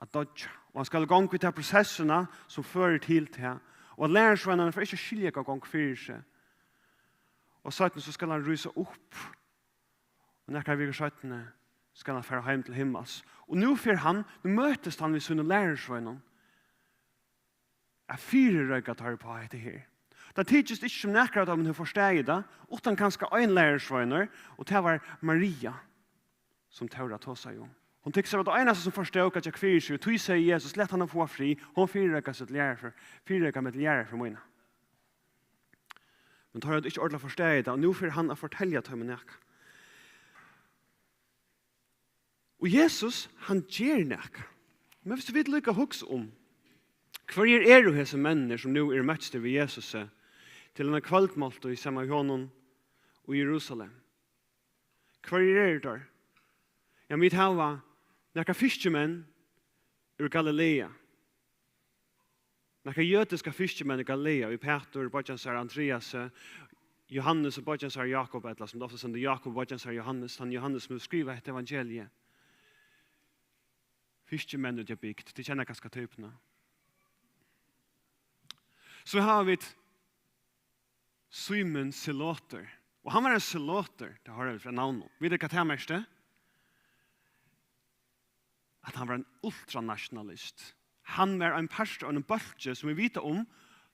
at doyggja. Og hann skal í gongd við ta prosessina, sum førir til tað. Og at lærisveinarnir fara ikki at skilja, hvat gongur fyri seg. Og seinni so skal hann rísa upp. Og nakrar vikur seinni skal hann fara heim til himmals. Og nú fer hann, nú møtist hann við sínum lærisveinum, at fyrireika teir upp á hetta her. Tað tykist ikki, sum nakar av teimum hevur forstaðið tað, uttan kanska ein lærisveinur, og tað var Maria, sum Tóra tosaði um. Hon tykist at vera tað einasta, sum forstóð, hvat gekk fyri seg, og tí segði Jesus: "Lat hana fáa frið, hon fyrireikar seg til jarðarfør, fyrireikar meg til jarðarfør mína." Men teir høvdu ikki ordiliga forstaðið tað, og nú fer hann at fortelja teimum nakað. Og Jesus, hann ger nakað. Men viss vit líka hugsa um, hvørjir eru hesir menninir, sum nú eru møttir við Jesusi til eina kvøldmáltíð saman við honum í Jerusalem? Hvørjir eru teir? Ja, vit hava nakrar fiskimenn úr Galilea. Nakrar jødiskar fiskimenn í Galilea, við Pætur, beiggi hansara Andriasi, Jóhannes og beiggi hansara Jákup, ella sum tey ofta senda, Jákup, beiggi hansara Jóhannes, tann Jóhannes, sum hevur skrivað hetta evangeliið. Fiskimenn úti á bygd, tit kenna kanska typuna. So hava vit Símun Zelotur. Og hann var ein zelotur, tað hoyra vit frá navninum. Vita tit, hvat tað merkti? At hann var ein ultranasjonalist. Hann var ein partur av einum bólki, sum vit vita um,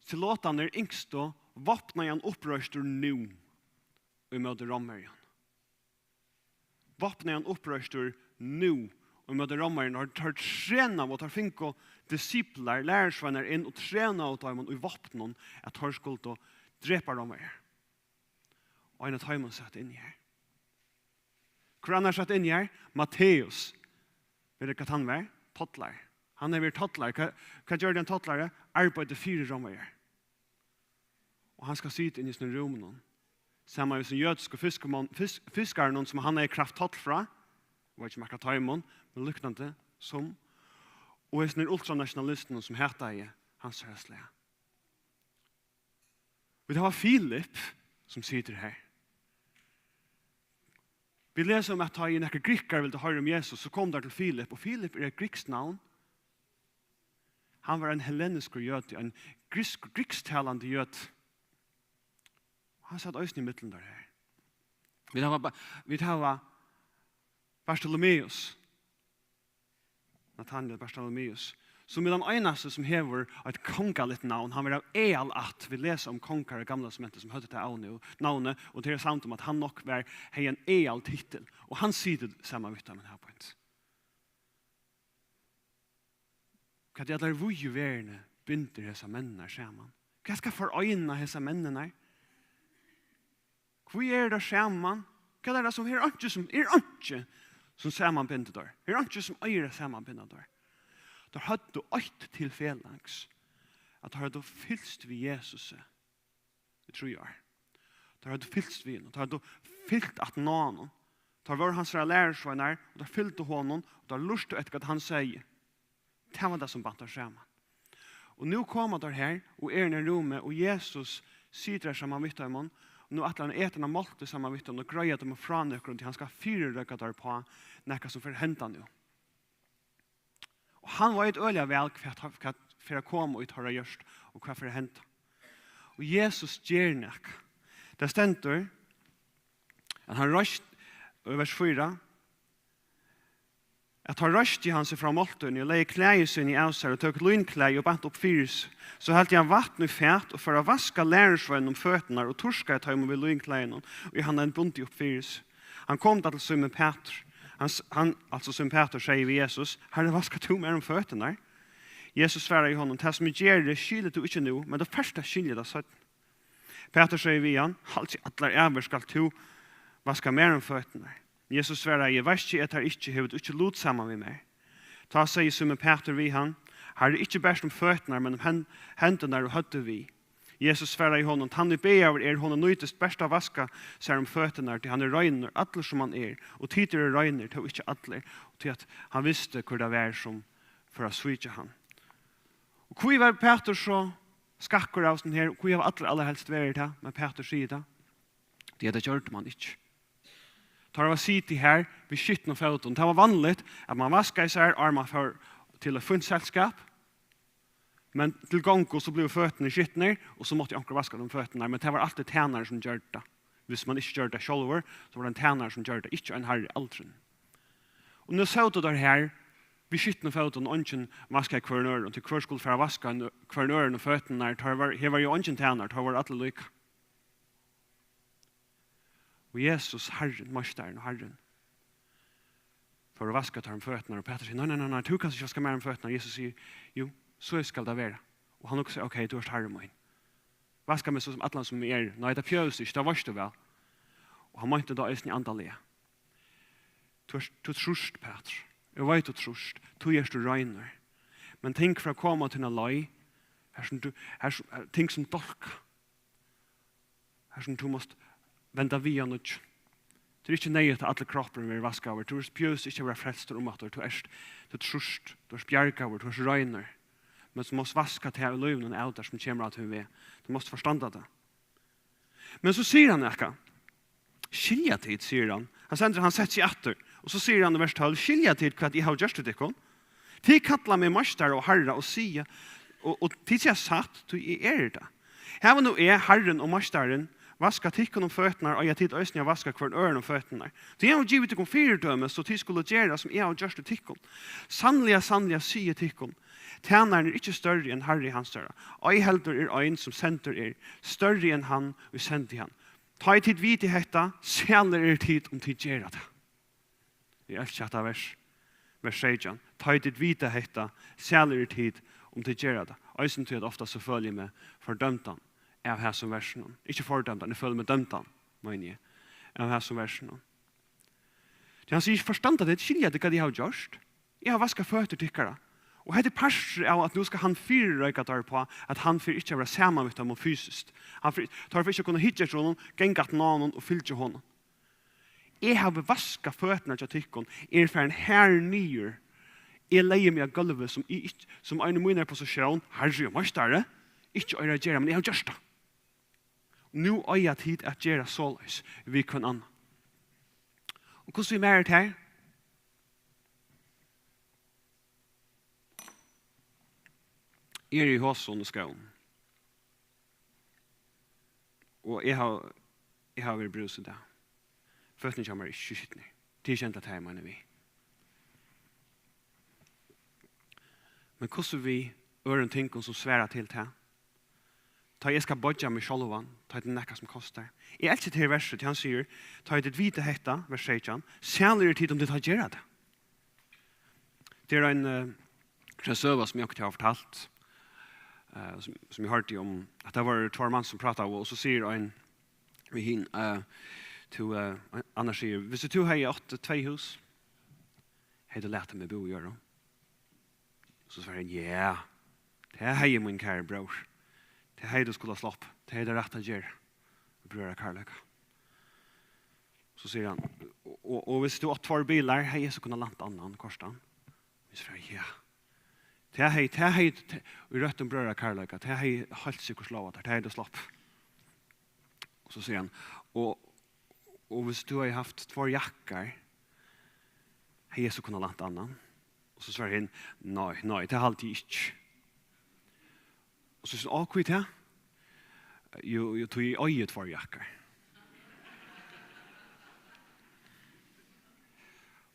zelotarnir ynsktu vápnaðan uppreistur nú ímóti Rómverjum. Vápnaðan uppreistur nú ímóti Rómverjum. Og teir trenaðu, og teir fingu disiplar, lærisveinar inn og trenaðu teimum í vápnum, at teir skuldu drepa Rómverjar. Og ein av teimum satt inni her. Hvør annar sat inn her? Matteus. Veit tú hvat hann var? Tollari. Hann hevur verið tollari. Hvat, hvat gjørdi ein tollari? Arbeiddi fyri rómverjar. Og hann skal sita inni í sínum rúminum. Saman við sínum jødisku fiskamann, fisk, fiskarunum, sum hann hevði kravt toll frá. Veit ikki um akkurát teimum, men líknandi sum. Og hesin er ultranasjonalistin, sum hataði hansara slag. Vit hava Filip, sum situr her. Vit lesa um, at tá ið nakrir grikkar vildu hoyra um Jesus, so komu teir til Filip, og Filip er eitt grikskt navn. Hann var ein helleniskur jødi, ein grisk, grisktalandi jødi. Hann sat eisini ímillum teir her. Vit hava, ba- vit hava Bartolomeus, Natanael Bartolomeus, sum er tann einasti, sum hevur eitt kongaligt navn. Hann var av aðalætt. Vit lesa um kongar í Gamla Testamenti, sum høvdu tað navnið, og, navnið, og tey eru samd um, at hann nokk var, hevði ein aðal titil. Og hann situr saman við teimum her beint. Hvat í allari víðu verðini bindur hesar menninar saman? Hvat skal foreina hesar menninar? Hví eru teir saman? Hvat er tað sum, er einki sum, er einki sum samanbindur teir? Er einki sum eigur at samanbinda teir? Teir høvdu eitt til felags, at teir høvdu fylgst við Jesusi í trý ár. Teir høvdu fylgst við honum, teir høvdu fylgt aftan á honum. Teir vóru hansara lærisveinar, og teir fylgdu honum, og teir lurtaðu eftir, hvat hann segði. Tað var tað, sum bant teir saman. Og nú koma teir her, og eru inni í rúmi, og Jesus situr har saman við teimum, og nú ætlar hann at eta eina máltíð saman við teimum og greiða teimum frá nøkrum, tí hann skal fyrireika teir uppá nakað, sum fer at henda nú. Og hann veit øgiliga væl, hvat, hvat fer at koma í teirra hjørtu, og hvat fer at henda. Og Jesus ger nakað. Tað stendur, at hann reist, í vers fýra, at tá reisti hann seg frá máltíðini og legði klæði síni av sær og tók línklæði og bant upp fyri seg. So heldi hann vatn í fat og fór at vaska lærisveinunum føturnar og turkaði teimum við línklæðunum, ið hann hevði bundið upp fyri seg. Hann kom tá til Símun Pætur. Hann, s- hann, altso Símun Pætur, segði við Jesus: "Harri, vaskar tú mær um føturnar?" Jesus svaraði honum: "Tað, sum eg geri, skilir tú ikki nú, men tú fert at skilja tað seinni." Pætur segði við hann: "Aldri allar ævir skalt tú vaska mær um føturnar." Jesus svaraði: "Vaski eg tær ikki, hevur tú ikki lut saman við mær." Tá segði Símun Pætur við hann: "Harri, ikki bert um føturnar, men um hen-, hendurnar og høvdið við." Jesus svaraði honum: "Tann ið bagaður er, honum nýtist bert at vaska sær um føturnar, tí hann er reinur, allur sum hann er, og tit eru reinir, tó ikki allir." Og tí at hann visti, hvør tað var, sum fór at svíkja hann. Og hví var Pætur so skakkur av sånn her? Hví hava allir allarhelst verið tað, men Pætur sigur tað? Tí at tað gjørdi man ikki. Teir hava sitið har við skitnum fótum. Tað var vanligt, at man vaskaði sær, áðrenn man fór til eitt fínt selskap. Men til gongu, so blivu føturnir skitnir, og so mátti onkur vaska teimum føturnar. Men tað var altíð tænari, sum gjørdi tað. Hvis man ikki gjørdi tað sjálvur, so var tað ein tænari, sum gjørdi tað, ikki ein harri, aldrin. Og nú sótu teir her við skitnum fótum, og eingin vaskaði hvørjum øðrum, tí hvør skuldi fara at vaska ein ø-, hvørjum øðrum um føturnar? Teir var, her var jú eingin tænari, teir vóru allir líka. Og Jesus, Harrin, Meistarin og Harrin, fór at vaska teir um føturnar, og Pætur sigur: "Nei, nei, nei, nei, tú kanst ikki vaska mær um føturnar." Jesus sigur: "Jú, so skal tað vera." Og hann hugsar: "Ok, tú ert Harri mín. Vaska meg so sum allan sum eg eri." "Nei, tað behøvist ikki, tað veitst tú væl." Og hann meinti tað eisini andaliga. "Tú ert, tú trýrt, Pætur. Eg veit, tú trýrt. Tú ert tú reinur. Men ting fer at koma á tína leið, har sum tú, har sum, ting sum dálka, har sum tú mást venda við av nýggjum. Tað er ikki neyðugt, at allur kroppurin verður vaskaður. Tú behøvist ikki at vera frelstur um aftur. Tú ert, tú trýrt, tú ert bjargaður, tú ert reinur. Men tú mást vaska tað í lívinum av tær, sum kemur á tín veg. Tú mást forstanda tað." Men so sigur hann nakað. "Skilja tit," sigur hann. Hann stendur, hann setti seg aftur. Og so sigur hann í vers tólv: "Skilja tit, hvat eg havi gjørt við tykkum? Tit kalla meg meistara og harra og siga, og, og tit siga satt, tí eg eri tað. Havi nú eg, Harrin og meistarin, vaskað tykkum um føturnar, eiga tit eisini at vaska hvørjum øðrum um føturnar. Tí eg havi givið tykkum fyridømi, so tit skulu gera, sum eg havi gjørt við tykkum. Sanniliga, sanniliga, sigi eg tykkum, tænarin er ikki størri enn harri hansara, ei heldur er ein, sum sendur er, størri enn hann, ið sendi hann. Tá ið tit vita hetta, sælir eru tit, um tit gera tað." Eg elski hetta vers, vers seytjan. "Tá ið tit vita hetta, sælir eru tit, um tit gera tað." Eisini tí at ofta so føli eg meg fordømdan av hasum versinum. Ikki fordømdan, eg føli meg dømdan, meini eg, av hasum versinum. Tí hann sigur: "Forstanda tit, skilja tit, hvat eg havi gjørt? Eg havi vaskað føtur tykkara." Og hetta er partur av, at nú skal hann fyrireika teir uppá, at hann fer ikki at vera saman við teimum fysiskt. Hann fer, teir fara ikki at kunna hyggja eftir honum, ganga aftan á honum og fylgja honum. "Eg havi vaskað føturnar hjá tykkum, eg eri farin har niður. Eg legði meg á gólvið sum, eg ikki, sum ein í mínari posisjón, harri og meistari, ikki eigur at gera, men eg havi gjørt tað. Nú eiga tit at gera soleiðis við hvønn annan." Og hvussu er mær tær? Eg eri í hosum og skóm. Og eg havi, eg havi verið brúsin í dag. Føturnir hjá mær eru ikki skitnir. Tað er ikki endiligt tað eg meini við. Men hvussu við øðrum tingum sum svara til tað? Tá eg skal boyggja meg sjálvan, tá er tað nakað sum kostar. Eg elski tað her versið, tí hann sigur: "Tá ið tit vita hetta", vers seytjan, "sælir eru tit, um tit tá gera tað." Tað er ein, eh, ein søga sum eg onkuntíð havi fortalt, eh, sum, sum eg hoyrdi um, at tað vóru tveir menn sum prátaðu, og so sigur ein við hin, eh, tú, eh, annar sigur: "Viss tú hevði átt tvey hús, hevði tú latið meg búð í øðrum?" So svarar hann: "Ja, tað hevði, mín kæri bror. Tað hevði tú skulað sloppið. Tað hevði tú rætt at gera. Brøðrakærleika." So sigur hann: "Og, og, og viss tú átt tveir bilar, hevði eg so kunnað lænt annan, koyrt hann?" So svarar hann: "Ja. Tað hevði, tað hevði, tað, í røttum brøðrakærleika, tað hevði heilt sikkurt sláað tær. Tað hevði tú sloppið." Og so sigur hann: "Og, og viss tú hevði havt tveir jakkar, hevði eg so kunnað lænt annan?" Og so svarar hin: "Nei, nei, tað haldi eg ikki." Og so sigur hann: "Á, hví tað?" "Jú, jú, tí eg eigi tveir jakkar."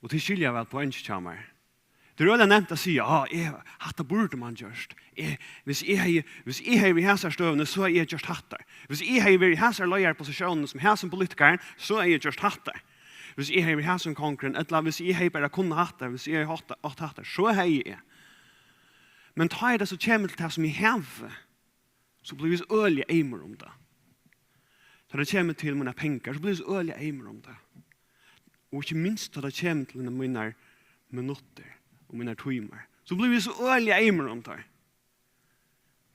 Og tit skilja væl poengið hjá mær. Tað er øgiliga nemt at siga: "Á, eg, hatta burdi mann gjørt. Eg, viss eg hevði, viss eg hevði verið í hasari støðuni, so hevði eg gjørt hatta. Viss eg hevði verið í hasari leiðaraposisjónini sum hasin politikarin, so hevði eg gjørt hatta. Viss eg hevði verið hasin kongurin, ella viss eg hevði bara kunnað hatta, viss eg hevði átt, átt hatta, so hevði eg." Men tá er tað so kemur til tað sum eg havi, so blívi eg so øgiliga eymur um tað. Tá tað kemur til mínar pengar, so blívi eg so øgiliga eymur um tað. Og ikki minst tá tað kemur til mínar minuttir og mínar tímar, so blívi eg so øgiliga eymur um tað.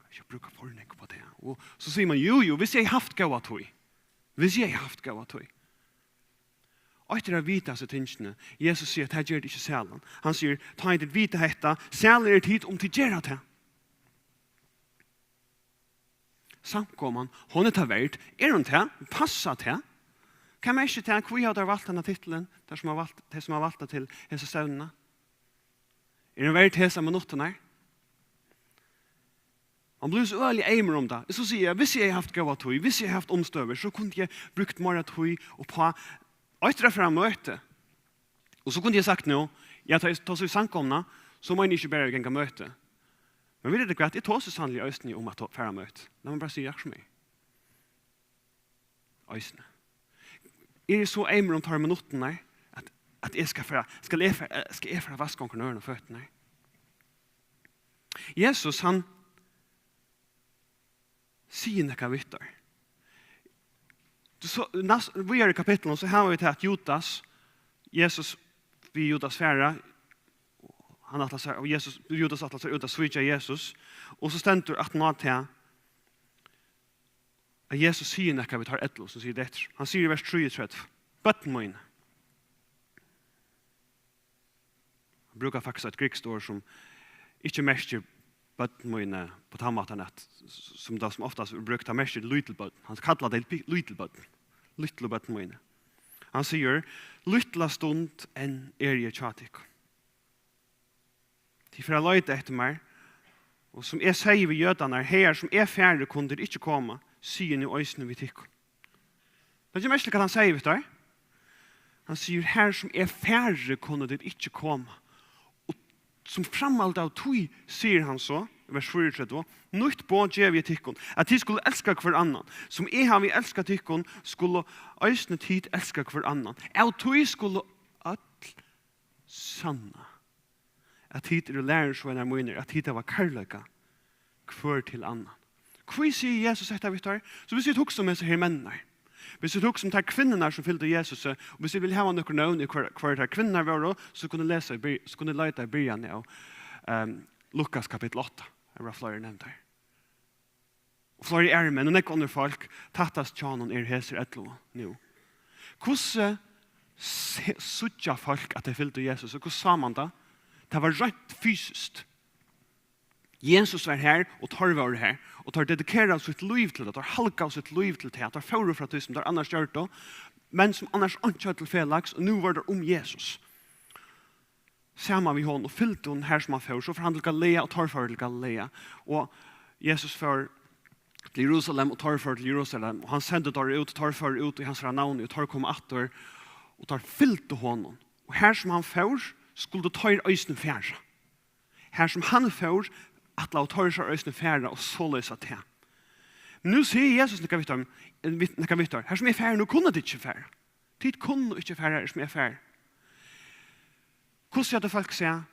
Eg skal brúka for nógv upp á tað. Og so sigur mann: "Jú, jú, viss eg hevði havt góða tíð. Viss eg hevði havt góða tíð." Eitt er at vita hasi tingini. Jesus sigur at tað ger tað ikki sælan. Hann sigur: "Tá ið tit vita hetta, sælir eru tit, um tit gera tað." Samkoman, hon er tað verd. Er hon tað? Passar tað? Hvat merkir tað? Hví hava teir valt henda titulin? Teir sum hava valt, tey sum hava valt tað til hesa stevnuna. Er hon verd hesar minuttirnar? Hann blívur so øgiliga eymur um tað. So sigur eg: "Viss eg hevði havt góða tíð, viss eg hevði havt umstøður, so kundi eg brúkt meira tíð uppá eitt, at fara á møti." Og so kundi eg sagt nú: "Ja, tá, tá so í samkomuna, so meini eg ikki bara at ganga á møti. Men veit tú hvat, eg tosi sanniliga eisini um at to-, fara á møti. Lat meg bara siga akkurát sum er." Eisini. Eg eri so eymur um teir minuttirnar, at, at eg skal fara, skal eg fara, skal eg fara at vaska onkrum øðrum føturnar? Jesus, hann sigur nakað við teir. So, næst, víðari í kapitlinum, so hava vit tað at Judas, Jesus við Judas fara, hann ætlar sær, og Jesus, Judas ætlar sær út at svíkja Jesus, og so stendur aftan á tað, at Jesus sigur nakað við teir ellivu, sum sigur dettur. Hann sigur í vers trýogtretivu: "Børn míni." Hann brúkar faktiskt eitt grikskt orð, sum ikki merkir børn míni på tann mátan, at, sum tað sum oftast er brúkt, tað merkir lítil børn. Hann kallar tey pi-, lítil børn. Lítlu børn míni. Hann sigur: "Lítla stund enn eri eg hjá tykkum. Tit fara at leita eftir mær, og sum eg segði við jødarnar: Hagar sum eg fari, kunnu tit ikki koma, sigi eg nú eisini við tykkum." Legg merki til, hvat hann sigur við teir. Hann sigur: "Har sum eg fari, kunnu tit ikki koma." Og sum framhald av tí sigur hann so, vers fýraogtretivu: "Nýtt boð gevi eg tykkum, at tit skulu elska hvør annan. Sum eg havi elskað tykkum, skulu eisini tit elska hvør annan. Av tí skulu øll sanna, at tit eru lærisveinar mínir, at tit hava kærleika hvør til annan." Hví sigur Jesus hetta við teir? So viss vit hugsa um hesar her menninar, Hvis vit hugsa um tær kvinnurnar, sum fylgdu Jesusi, og hvis vit vilja hava nøkur nøvn í, hvør, hvør tær kvinnurnar vóru, so kunnu lesa í byr-, so kunnu leita í byrjan av, ehm, Lukas kapittul átta. Har verða fleiri nevndar. Og fleiri aðrir menn, og nógv onnur fólk, tættast hjá honum eru hesir ellivu nú. Hvussu se-, síggja fólk, at tey fylgdu Jesusi? Hvussu sá mann tað? Tað var reint fysiskt. Jesus var har, og teir vóru har, og teir dedikeraðu sítt lív til tað, teir halgaðu sítt lív til tað, teir fóru frá tí, sum teir annars gjørdu, menn sum annars einki høvdu til felags, og nú vóru teir um Jesus. Saman við honum, og fylgdu honum har, sum hann fór. So fór hann til Galilea, og teir fóru til Galilea. Og Jesus fór til Jerusalem, og teir fóru til Jerusalem. Og hann sendi teir út, og teir fóru út í hansara navni, og teir komu aftur, og teir fylgdu honum. Og har, sum hann fór, skuldu teir eisini fara. Har, sum hann fór, ætlaðu teir sær eisini fara, og soleiðis var tað. Men nú sigur Jesus nakað við teir, við, nakað við teir: Har, sum eg fari, nú kunnu tit ikki fara. Tit kunnu ikki fara, har, sum eg fari. Hvussu høvdu fólk sæð?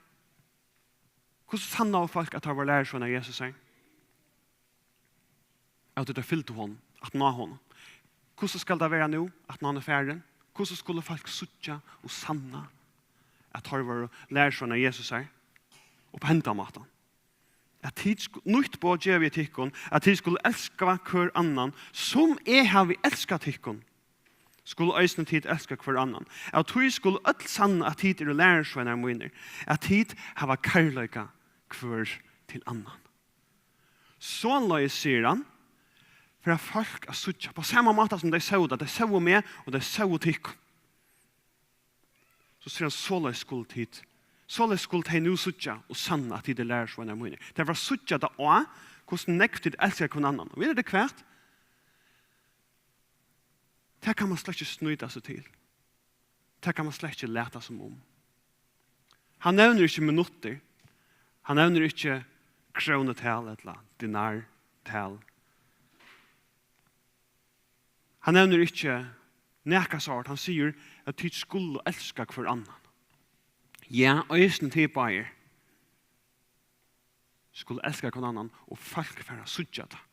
Hvussu sannaðu fólk, at teir vóru lærisveinar Jesusar? At teir fylgdu honum, at ná honum. Hvussu skal tað vera nú, at hann er farin? Hvussu skulu fólk síggja og sanna, at teir vóru lærisveinar Jesusar? Og á hendan mátan. At tit sku-, nýtt boð gevi eg tykkum, at tit skulu elska hvør annan, sum eg havi elskað tykkum, skulu eisini tit elska hvør annan. Av tí skulu øll sanna, at tit eru lærisveinar mínir, at tit hava kærleika hvør til annan. Soleiðis, sigur hann, fara fólk at síggja, á sama máta sum tey sóu tað, tey sóu meg og tey sóu tykkum. So sigur hann: Soleiðis skulu tit, soleiðis skulu tey nú síggja og sanna, at tit eru lærisveinar mínir. Tey fara at síggja tað á, hvussu nógv tit elska hvønn annan. Og vita tit hvat? Tað kann mann slett ikki snýta seg til. Tað kann mann slett ikki lata sum um. Hann nevnir ikki minuttir. Hann nevnir ikki krónutal ella dinartal. Hann nevnir ikki nakað sort. Hann sigur, at tit skulu elska hvør annan. Ja, eisini tit báðir skulu elska hvønn annan, og fólk fara at síggja tað,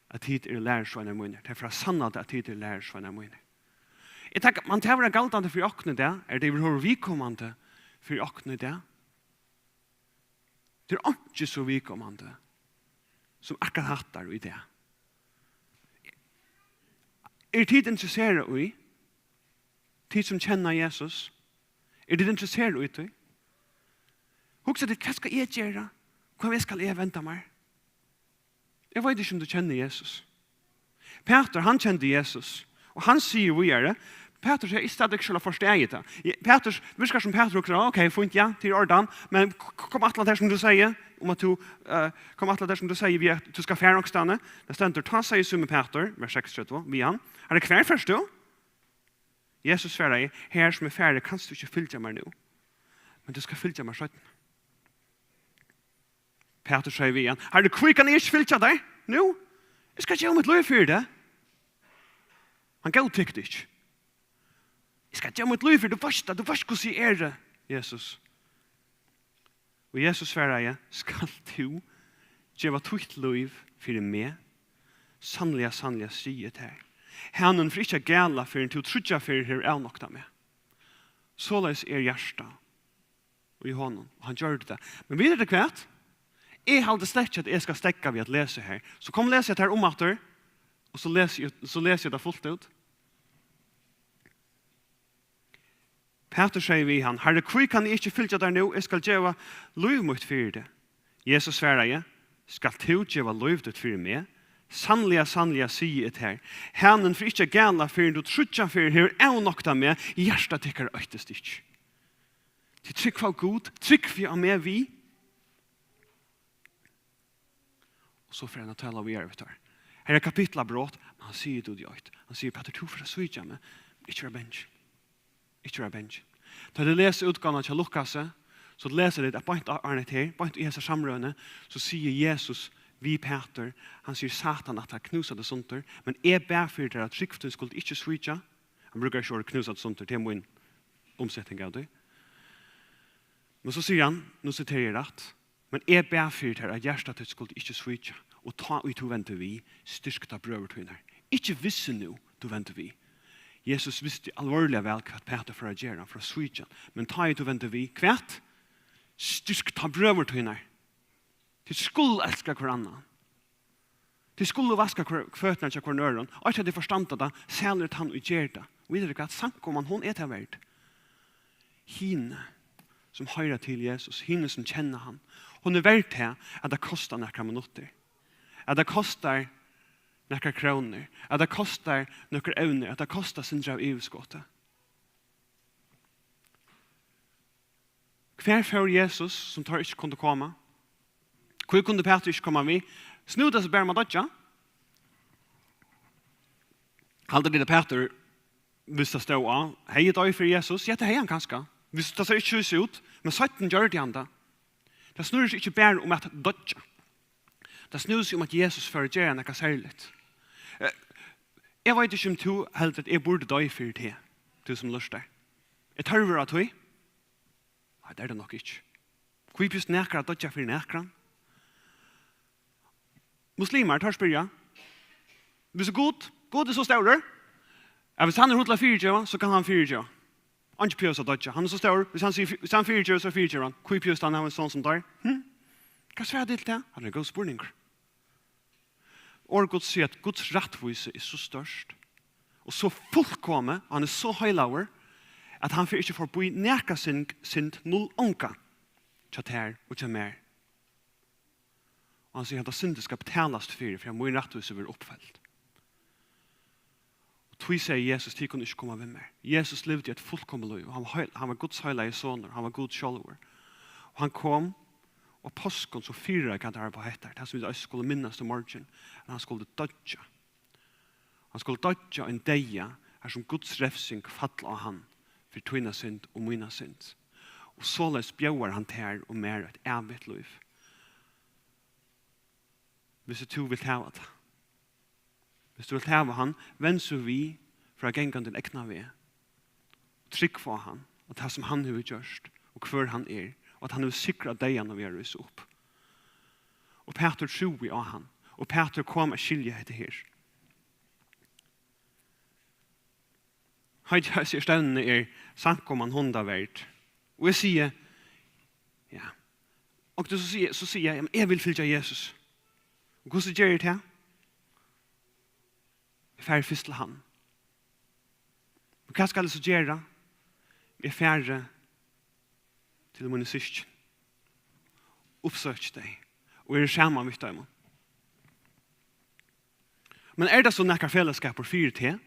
at tit eru lærisveinar mínir. Tey fara at sanna tað, at tit eru lærisveinar mínir. Er tað, man tað vera galdandi fyri okkum í dag? Er tað yvirhøvur viðkomandi fyri okkum í dag? Tað er einki so viðkomandi sum akkurát hattar í dag. Eru tit interesserað í, tit sum kenna Jesus, eru tit interesserað í tí? Hugsa tit: Hvat skal eg gera? Hvønn veg skal eg venda mær? Eg veit ikki, um tú kennir Jesus. Pætur, hann kendi Jesus, og hann sigur víðari, Pætur sigur: Eg stadig ikki at forstå tað. Pætur, virkar sum Pætur hugsar: Ok, fínt, ja, tað er í ordan, men k-, k-, kom aftur til tað, sum tú segði, um at tú, eh, kom aftur til tað, sum tú segði, við at tú skal fara onkrastaðni. Tað stendur: Tá segði Símun Pætur, vers seksogtretivu, við hann: Harri, hvar fert tú? Jesus svaraði: Har sum eg fari, kanst tú ikki fylgja mær nú, men tú skal fylgja mær seinni. Pætur segði við hann: Harri, hví kann eg ikki fylgja tær nú? Eg skal geva mítt lív fyri teg. Hann góðtikti ikki. Eg skal geva mítt lív fyri, tú veitst tað, tú veitst, hvussu eg eri, Jesus. Og Jesus svaraði: Skalt tú geva títt lív fyri meg? Sanniliga, sanniliga, sigi eg tær, hanin fer ikki at gala, fyrr enn tú tríggjar ferðir hevur avnoktað meg. Soleiðis er hjartað í honum, og hann gjørdi tað. Men vita tit hvat? Eg haldi slett ikki, at eg skal steðga við at lesa her. So kom, lesi eg tað her umaftur, og so lesi eg, so lesi eg tað fult út. Pætur segði við hann: Harri, hví kann eg ikki fylgja tær nú? Eg skal geva lív mítt fyri teg. Jesus svaraði: Skalt tú geva lív títt fyri meg? Sanniliga, sanniliga, sigi eg tær, hanin fer ikki at gala, fyrr enn tú tríggjar ferðir hevur avnoktað meg. Hjarta tykkara óttist ikki. Tit trúgva á Gud, trúgvið á meg við. Og so fer hann at tala víðari við teir. Her er kapitlabrot, men hann sigur tað út í eitt. Hann sigur: Pætur, tú fert at svíkja meg. Ikki vera bangin. Ikki vera bangin. Tá tit lesa útgávuna hjá Lukasi, so lesa tit, at beint á, áðrenn hetta her, beint í hesa samrøðuni, so sigur Jesus við Pætur, hann sigur: Satan, at hann knúsa teg sundur, men eg bað fyri tær, at trúgv tín skuldi ikki svíkja. Hann brúkar ikki orðið knúsa teg sundur, tað er mín umseting av tí. Men so sigur hann, nú siteri eg rætt: Men eg bað fyri tær, at hjarta títt skuldi ikki svíkja, og tá ið tú vendir við, styrk tá brøður tínar. Ikki vissi nú, tú vendir við. Jesus visti alvorliga væl, hvat Pætur fór at gera, hann fór at svíkja hann. Men tá ið tú vendir við, hvat? Styrk tá brøður tínar. Tit skulu elska hvør annan. Tit skulu vaska hvør, føturnar hjá hvørjum øðrum. Og ikki at tit forstanda tað, sælur er tann, ið ger tað. Og vita tit hvat? Samkoman, hon er tað verd. Hini, sum hoyra til Jesus, hini, sum kenna hann, hon er verd tað, at tað kostar nakrar minuttir. At tað kostar nakrar krónur. At tað kostar nøkur evnir. At tað kostar sindur av yvirskoti. Hvar fór Jesus, sum teir ikki kundu koma? Hví kundi Pætur ikki koma við? Snúði tað seg bara um at doyggja? Halda tit, at Pætur, viss tað stóð á, hevði doyð fyri Jesus? Ja, tað hevði hann kanska. Viss tað sær ikki so út, men seinni gjørdi hann tað. Tað snýr seg ikki bara um at doyggja. Tað snýr seg um, at Jesus fór at gera nakað serligt. Eh, eg veit ikki, um tú heldur, at eg burdi doyð fyri teg, tú sum lurtar. Er tørvur á tí? Nei, tað er tað nokk ikki. Hví býðst nakar at doyggja fyri nakran? Muslimar, teir spyrja: Viss Gud, Gud er so stórur, at viss hann er hugdur at fyrigeva, so kann hann fyrigeva. Eingin behøvist at doyggja. Hann er so stórur, viss hann sigur, viss hann fyrigevur, so fyrigevur hann. Hví behøvist hann hava ein son sum teir? Hm? Hvat svara tit til tað? Hatta er ein góður spurningur. Orð Guds sigur, at Guds rættvísi er so stórt og so fullkomið, og hann er so heilagur, at hann fer ikki forbí nakra synd, synd, null onga, hjá tær og hjá mær. Og hann sigur, hetta syndin skal betalast fyri, fyri at mín rættvísi verður uppfylt. Og tí segði Jesus, tit kunnu ikki koma við mær. Jesus livdi eitt fullkomið lív, og hann var heil-, hann var Guds heilagi sonur, hann var Gud sjálvur. Og hann kom, og páskum, so fyrireikaði hann bara hetta, tað sum vit eisini skulu minnast í morgin, at hann skuldi doyggja. Hann skuldi doyggja ein deyða, har sum Guds refsing fall á hann fyri tína synd og mína synd. Og soleiðis bjóðar hann tær og mær eitt ævigt lív. Viss tú vilt hava tað. Viss tú vilt hava hann, vend so við frá at ganga tín egna veg. Trúgv á hann og tað, sum hann hevur gjørt, og hvør hann er, og at hann hevur sigrað deyðan og við at rísa upp. Og Pætur trúði á hann, og Pætur kom at skilja hetta her. Heitið á hesi stevnuni er Samkoman, hon er tað verd. Og eg sigi, ja. Og so sigi, so sigi eg, ja, men eg vil fylgja Jesus. Og hvussu geri eg tað? Eg fari fyrst til hann. Men hvat skal eg so gera? Eg fari til míni systkin, uppsøki tey og eri saman við teimum. Men er tað so nakar felagsskapur fyri teg?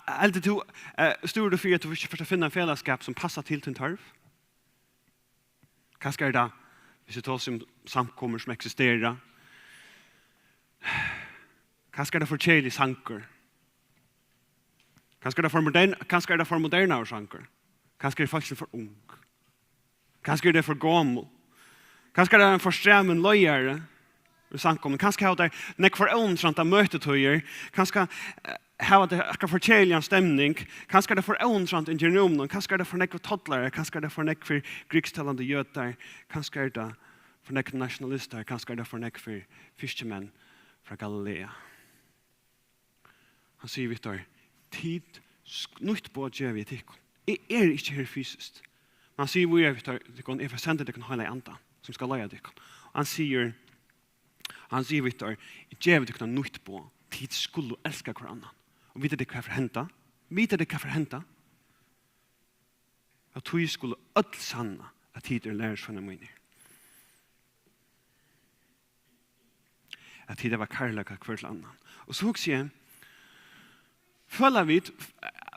Heldur tú, eh, stúrir tú fyri, at tú ikki fert at finna ein felagsskap sum passar til tín tørv? Kanska er tað, viss vit tosa um samkomur sum eksistera, kanska er tað for keðilig sangur. Kanska er tað for modern, kanska er tað for modernaður sangur. Kanska eru fólkini for ung. Kanska eru tey for gomul. Kanska er tað ein for stramin leiðari í samkomuni. Kanska hava tey nógv for óinteressanta møtitíðir. Kanska, eh, hava tey akkurát for keðiligan stemning. Kanska er tað for óinteressant inni í rúminum. Kanska er tað for nógvir tollarar. Kanska er tað for nógv fyri grikstalandi jødar. Kanska er tað for nógv nasjonalistar. Kanska er tað for nógv fyri fiskimenn frá Galilea. Hann sigur við teir, tit, sk-, nýtt boð gevi eg tykkum. Eg eri ikki her fysiskt. Men hann sigur víðari við teir, tykkum, eg fari senda tykkum Heilagan Anda, sum skal leiða tykkum. Og hann sigur, hann sigur við teir, eg gevi tykkum eitt nýtt boð. Tit skulu elska hvør annan. Og vita tit, hvat fer at henda? Vita tit, hvat fer at henda? Av tí skulu øll sanna, at tit eru lærisveinar mínir. At tit hava kærleika hvør til annan. Og so hugsi eg, føla vit,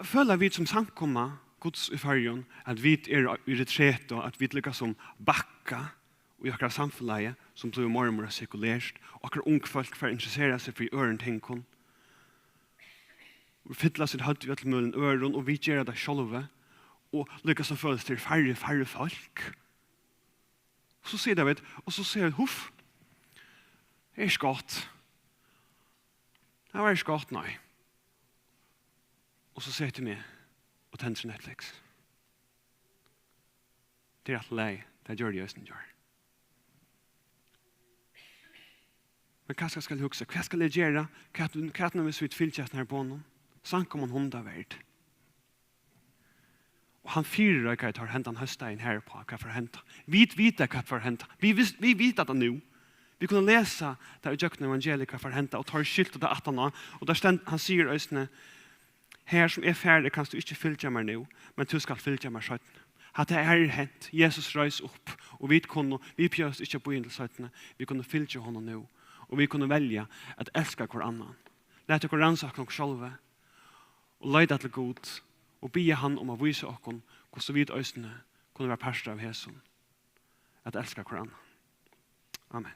føla vit sum samkoma Guds í Føroyum, at vit eru í retretu, at vit líka sum bakka í okkara samfelagi, sum blívur meira og meira sekulert, og okkara ung fólk fara at interessera seg fyri øðrum tingum, og fylla sítt høvd við øllum møguligum øðrum, og vit gera tað sjálvi, og líka sum følast til færri, færri fólk. So siga vit, og so siga vit, huff, tað er ikki gott. Tað var ikki gott, nei. Og so seti eg meg og tendri Netflix. Tað er alt í lagi, tað gjørdi eg eisini í gjár. Men kanska skal eg hugsa, hvat skal eg gera? Hvat, hvat nú, viss vit fylgja hesum her boðunum? Samkoman hunda verd. Og hann fyrireikaði teir hendan hósdagin herpá, hvat fór at henda. Vit vita, hvat fór at henda. Vit vis-, vit vita tað nú. Vit kunnu lesa tað ígjøgnum evangeliið, hvat fór at henda, og teir skiltu tað aftaná. Og tað stend-, hann sigur eisini, "Har sum eg fari, kanst tú ikki fylgja mær nú, men tú skalt fylgja mær seinni." Hatta er hent. Jesus reis upp, og vit kunnu, vit behøvast ikki at bíða til seinni. Vit kunnu fylgja honum nú, og vit kunnu velja at elska hvør annan. Lat okkum rannsaka okkum sjálvi og leita til Gud og biðja hann um at vísa okkum, hvussu vit eisini kunnu vera partur av hesum, at elska hvør annan. Amen.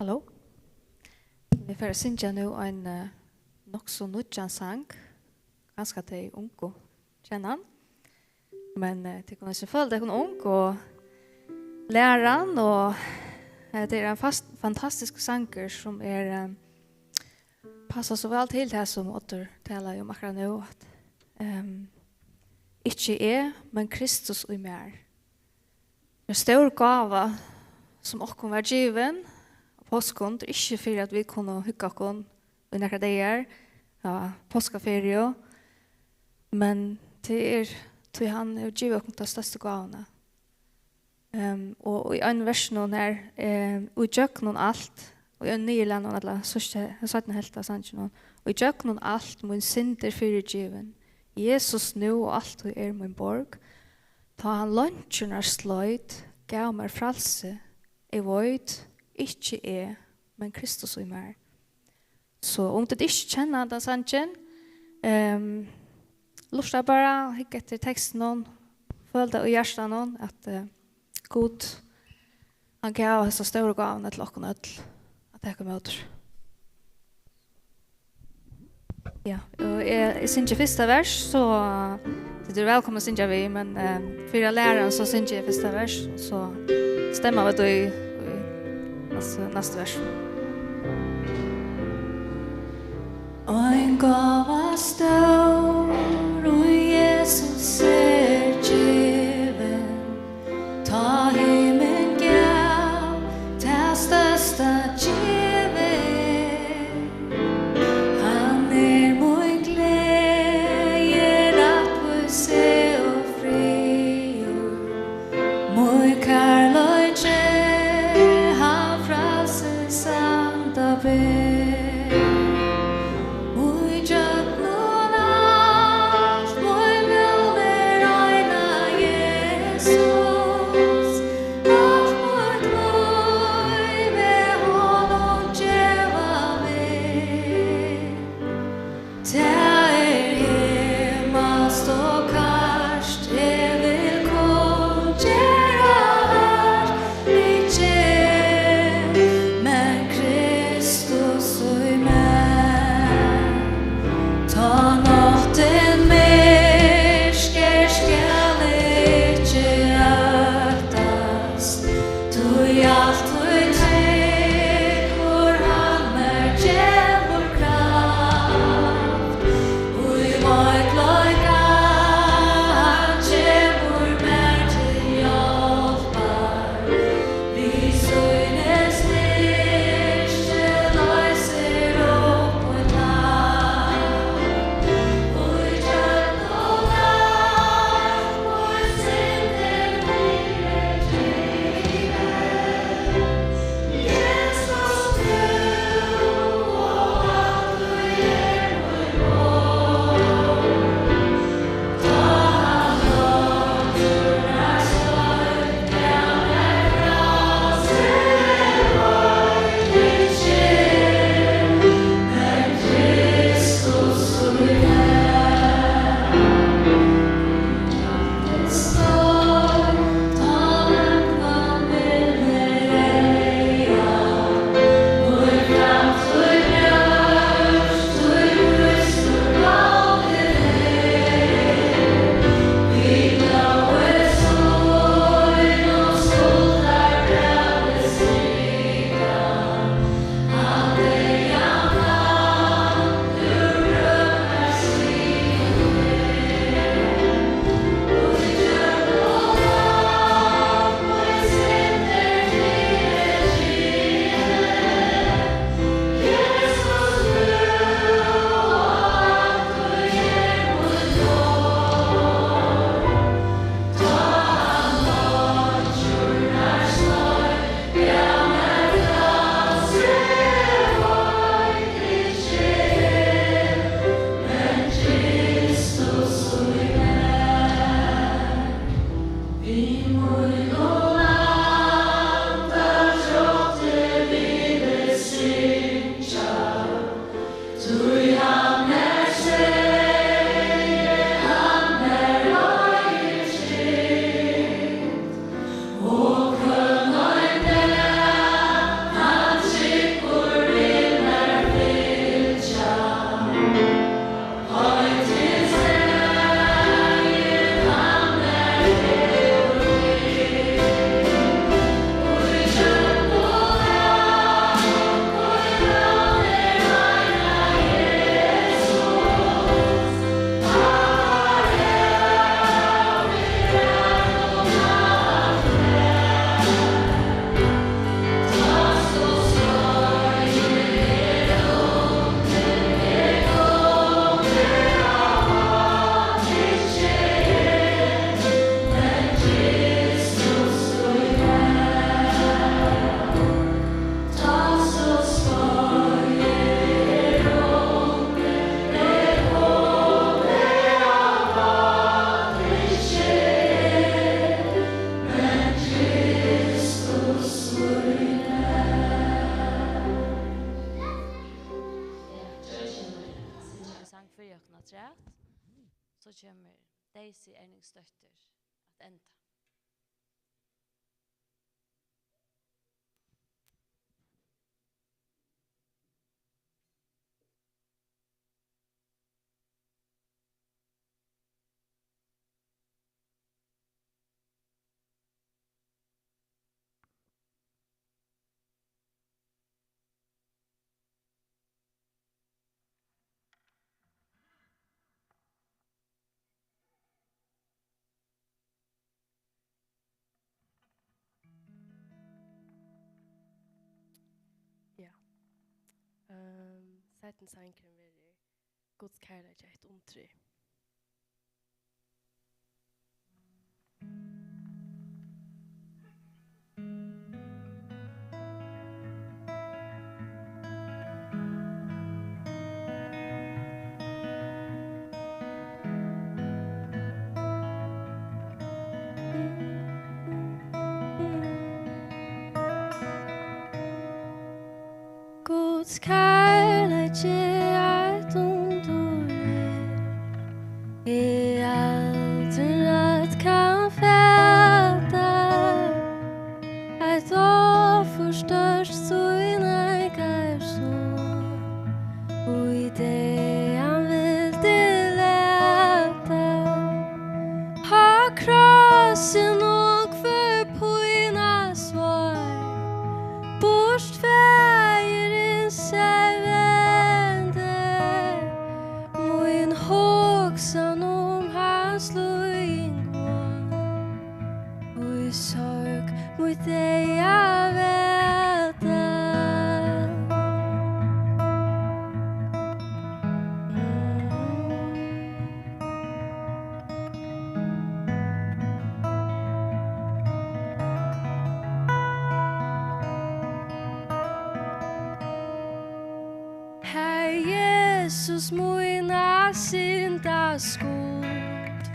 Halló. Vit fara at syngja nú ein, eh, nokk so nýggjan sang. Kanska tey ungu kenna hann. Men, eh, tit kunnu eisini føla tykkum ung og læra hann, og, eh, tað er ein fast-, fantastiskur sangur sum er, eh, passar so væl til tað sum Oddur talaði um akkurát nú, at, ehm, ikki eg, men Kristus í mær. Ein stór gáva, sum okkum var givin á páskum, tað er ikki fyri, at vit kunnu hugga okkum í nakrar dagar, ja, páskaferiu, men tað er, tí hann hevur givið okkum ta størstu gávuna. Ehm, og í einum versinum her, ehm, "Og í gjøgnum alt", og í einum niðurlagnum, ella síðsta, seinna helvt av sanginum, "Og í gjøgnum alt mín synd er fyrigivin. Jesus nú og altíð er mín borg. Tá hann leinkjurnar sleit, gav mær frælsi. Eg veit, ikki eg, men Kristus í mær." So um tit ikki kenna handan sangin, ehm, lurta bara, hygg eftir tekstinum, føl tað í hjartanum, at, eh, Gud, hann gav hesa stóru gávuna til okkum øll at taka ímóti. Ja, og eg, eg syngi fyrsta vers, so tit eru vælkomin at syngja við, men, eh, fyri at læra, so syngi eg fyrsta vers, og so stemma vit í, í næstu, næstu vers. Ein gáva stór, og Jesus er givin, tá himin gav tað størsta givið. Hann er mín gleði, rættvísi og friður. Mín kærleiki, hann frælsir sand og berg. Í gjøgnum alt, mín vón er So kemur Daisy Erningsdóttir at enda. Ja. Ehm, seinni sangurin verður Guds kærleiki eitt undrið. Guds kærleiki eitt undur er, eg aldrin rætt kann fata. Eitt offer stórt sínleikar so, í tey hann vildi lata. Á krossinum hvør pína sveið, burt faðirins sær vendi. Mín hugsan um hans líðing var, í sorg mítt eyga velta. Herr Jesus, mína synda skuld,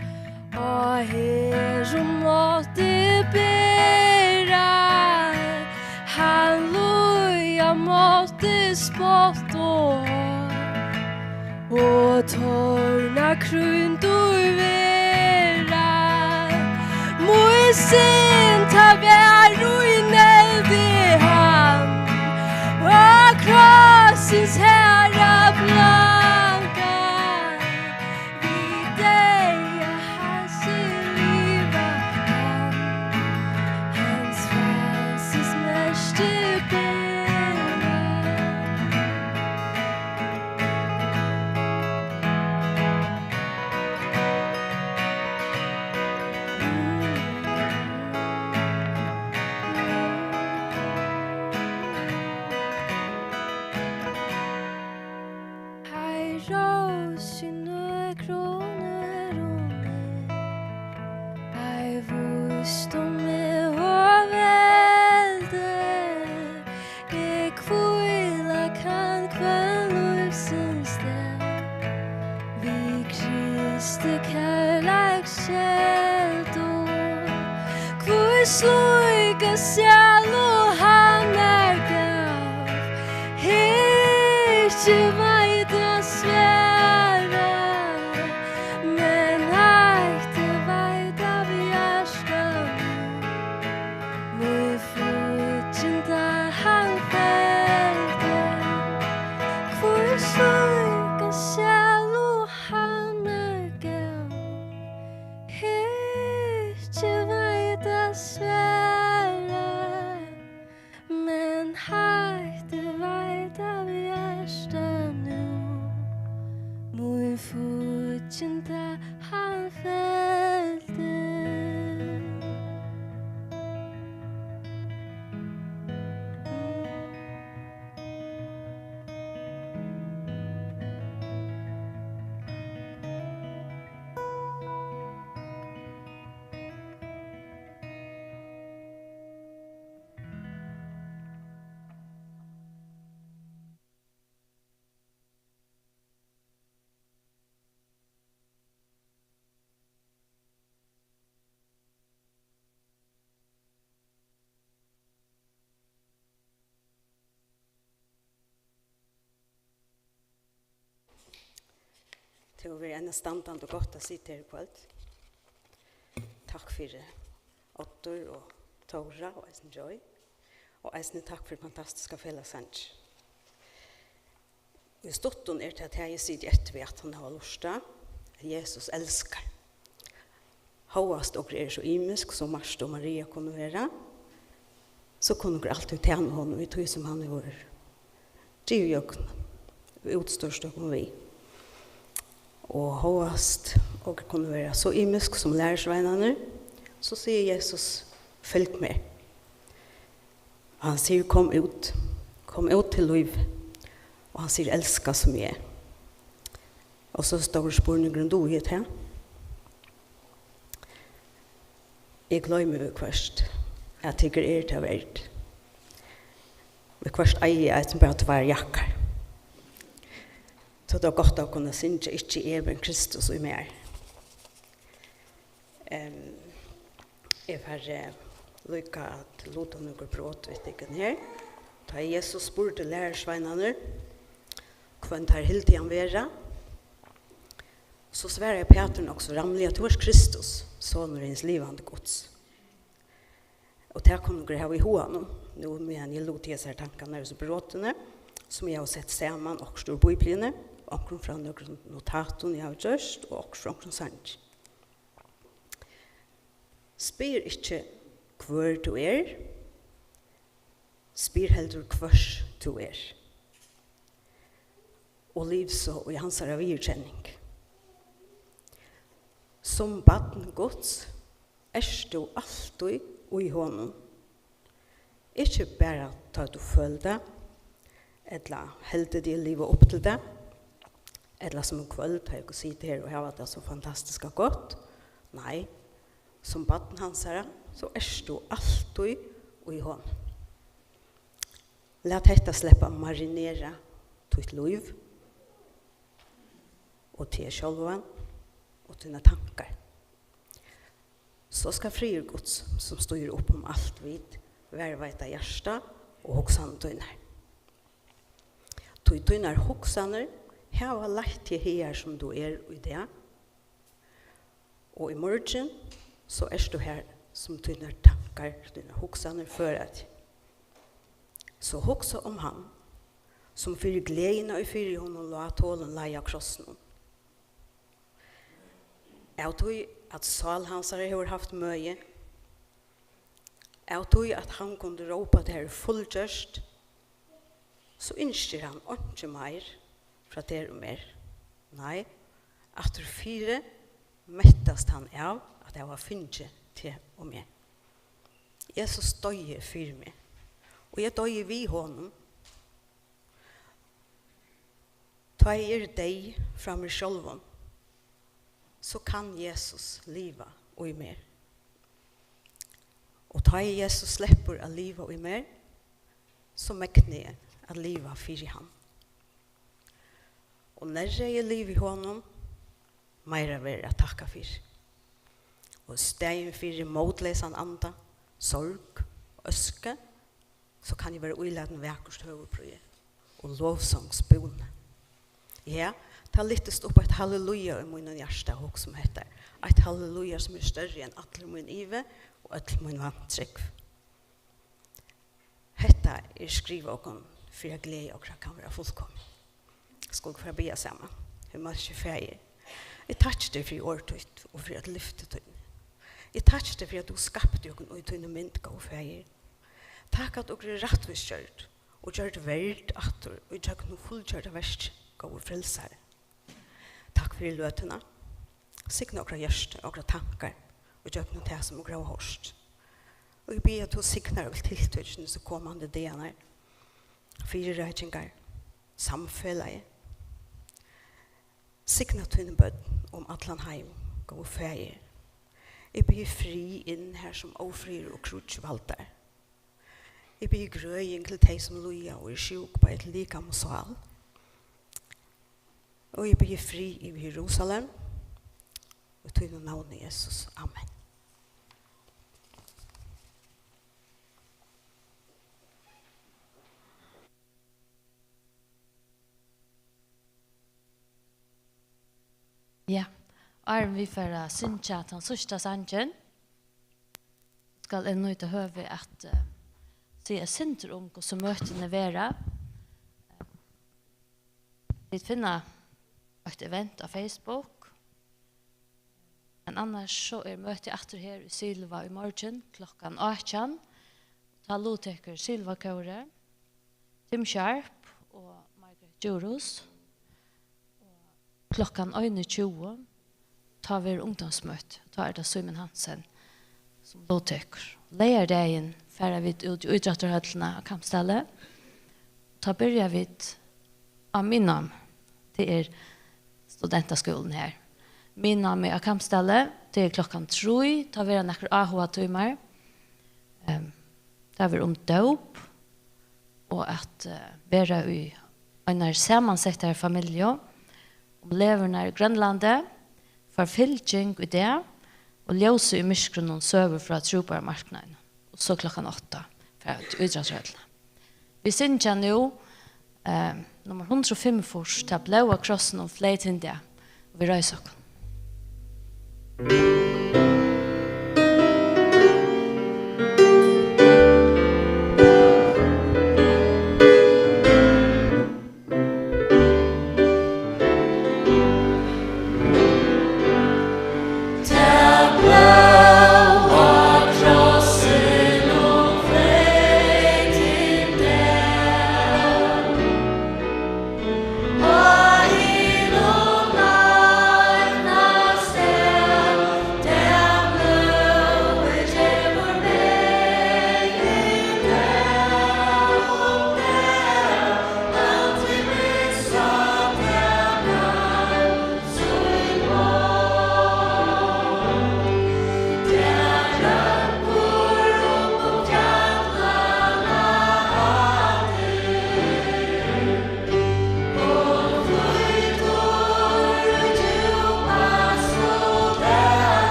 á herðum mátti bera, hann líða mátti spott og og tórna krýndur vera. Mín synd, tá var í neldi hann, á krossins harða blanka. Við deyða hans er livað hann, hans frelsis merki bera. Tað hevur verið einastandandi gott at sita her í kvøld. Takk fyri Oddur og Tóra og eisini Joy. Og eisini takk fyri fantastiska felagssangi. Í stuttum er tað tað, eg siti eftir við, at hann hava lurtað, at Jesus elskar. Hóast okur eru so ymisk, sum Marta og Maria kunnu vera, so kunnu okur altíð tæna honum í tí, sum hann hevur givið okkum, og útstýrt okkum við. Og hóast okur kunnu vera so ymisk sum lærisveinarnir, so sigur Jesus: "Fylg mær." Og hann sigur: "Kom út, kom út til lív." Og hann sigur: "Elska sum eg." Og so stóri spurningurin: Dugi eg tað? Eg gloymi viðhvørt, at tykur eru tað verd. Viðhvørt eigi eg eisini bara tveir jakkar. So tað var gott at kunna syngja: "Ikki eg, men Kristus í mær." Em, eg fari líka at luta nøkur brot við tykkum her. Tá Jesus spurdi lærisveinarnar, hvønn teir hildu hann vera, so svaraði Pætur nokk so ramliga: "Tú ert Kristus, sonur hins livandi Guds." Og tað kunnu okur hava í huganum, nú meðan eg luti hesar tankarnar, hesi brotini, sum eg havi sett saman, okkurt úr Bíbliuni, onkrum frá nøkrum notatum, eg havi gjørt, og okkurt frá onkrum sangi. Spyr ikki, hvør tú er, spyr heldur, hvørs tú er, og liv so í hansara viðurkenning. Sum barn Guds ert tú altíð í honum. Ikki bara tá tú følir tað, ella heldur teg liva upp til tað, ella sum í kvøld, tá okur sita her og hava tað so fantastiska gott. Nei, sum barn hansara, so ert tú altíð í honum. Lat hetta sleppa at marinera títt lív og teg sjálvan og tínar tankar. So skal friður Guds, sum stígur upp um alt vit, varðveita hjarta og hugsanir tínar. Tí tínar hugsanir hava leitt teg hagar, sum tú er í dag, og í morgin, so ert tú har, sum tínar tankar, tínar hugsanir føra teg. So hugsa um hann, sum fyri gleðina, ið fyri honum lá, tolin leið á krossinum. Av tí at sál hansara hevur havt møði, av tí at hann kundi rópa: "Tað er fullgjørt", so ynskir hann einki meir frá tær og mær. Nei, aftur fyri mettast hann av at hava fingið teg og meg. Jesus doyði fyri meg, og eg doyði við honum. Tá eg eri deyð frá mær sjálvum, so kann Jesus liva í mær. Og tá ið Jesus sleppur at liva í mær, so megni eg at liva fyri hann. Og nærri eg livi honum, meira verður at takka fyri. Og í staðin fyri mótleysan anda, sorg, øsku, so kann eg vera ílatin vakurt høvuðprýði og lovsongsbúni. Ja, tað lyftist upp eitt halleluja í mínum hjarta, hugsa um hetta. Eitt halleluja, sum er størri enn allur mín ivi og øll mín vantrúgv. Hetta er skrivað okkum fyri, at gleði okra kann vera fullkomin. Skulu vit fara at biðja saman. Himmalski Faðir, eg takki teg fyri orð títt og fyri at lyfti tín. Eg takki teg fyri, at tú skapti okkum í tíni mynd, góði Faðir. Takk, at okur eru rættvísgjørd og gjørd verd aftur í gjøgnum fullgjørda verkið, góði Frelsari. Takk fyri løtuna. Signa okra hjørtu, okra tankar, og gjøgnum tað, sum okur hava hoyrt. Og eg biði, at tú signar øll tiltøkini, sum komandi dagarnar, fyrireikingar, samfelagið. Signa tíni børn um allan heim, góði Faðir. Eg biði frið inn, har sum ófriður og kríggj valdar. Eg biði grøðing til tey, sum líða og eru sjúk, bæði til likam og sál. Og eg biði frið yvir Jerusalem, í tínum navni, Jesus. Amen. Ja, áðrenn vit fara at syngja tann síðsta sangin, skal eg nýta høvið at eh, siga eitt sindur um, hvussu møtini verða. Vit finna eitt event á Facebook, men annars so er møtið aftur her í Silva í morgin klokkan átjan. Tá luttekur Silva-kórið, Tim Sharp og Margaret Djurhuus. Klokkan einogtjúgu, tá verður ungdómsmøti. Tá er tað Símun Hansen, sum luttekur. Leygardagin fara vit út í ítróttarhøllina á Kambsdali. Tá byrja vit á miðnám. Tað er studentaskúlin her. Miðnámið á Kambsdali, tað er klokkan trý. Tá verða nakrir áhugatímar. Ehm, tað verður um dóp og at eh, vera í einari samansettari familju, um legurnar í Grønlandi, forfylging í dag og ljósið í myrkrinum, søgur frá trúboðarmarknaðinum. Og so klokkan átta fara vit til ítróttarhøllina. Vit syngja nú eh, nummar hundrað og fimmogfýrs, Tað bláa krossinum fleyt hin dag, og vit reisa okkum.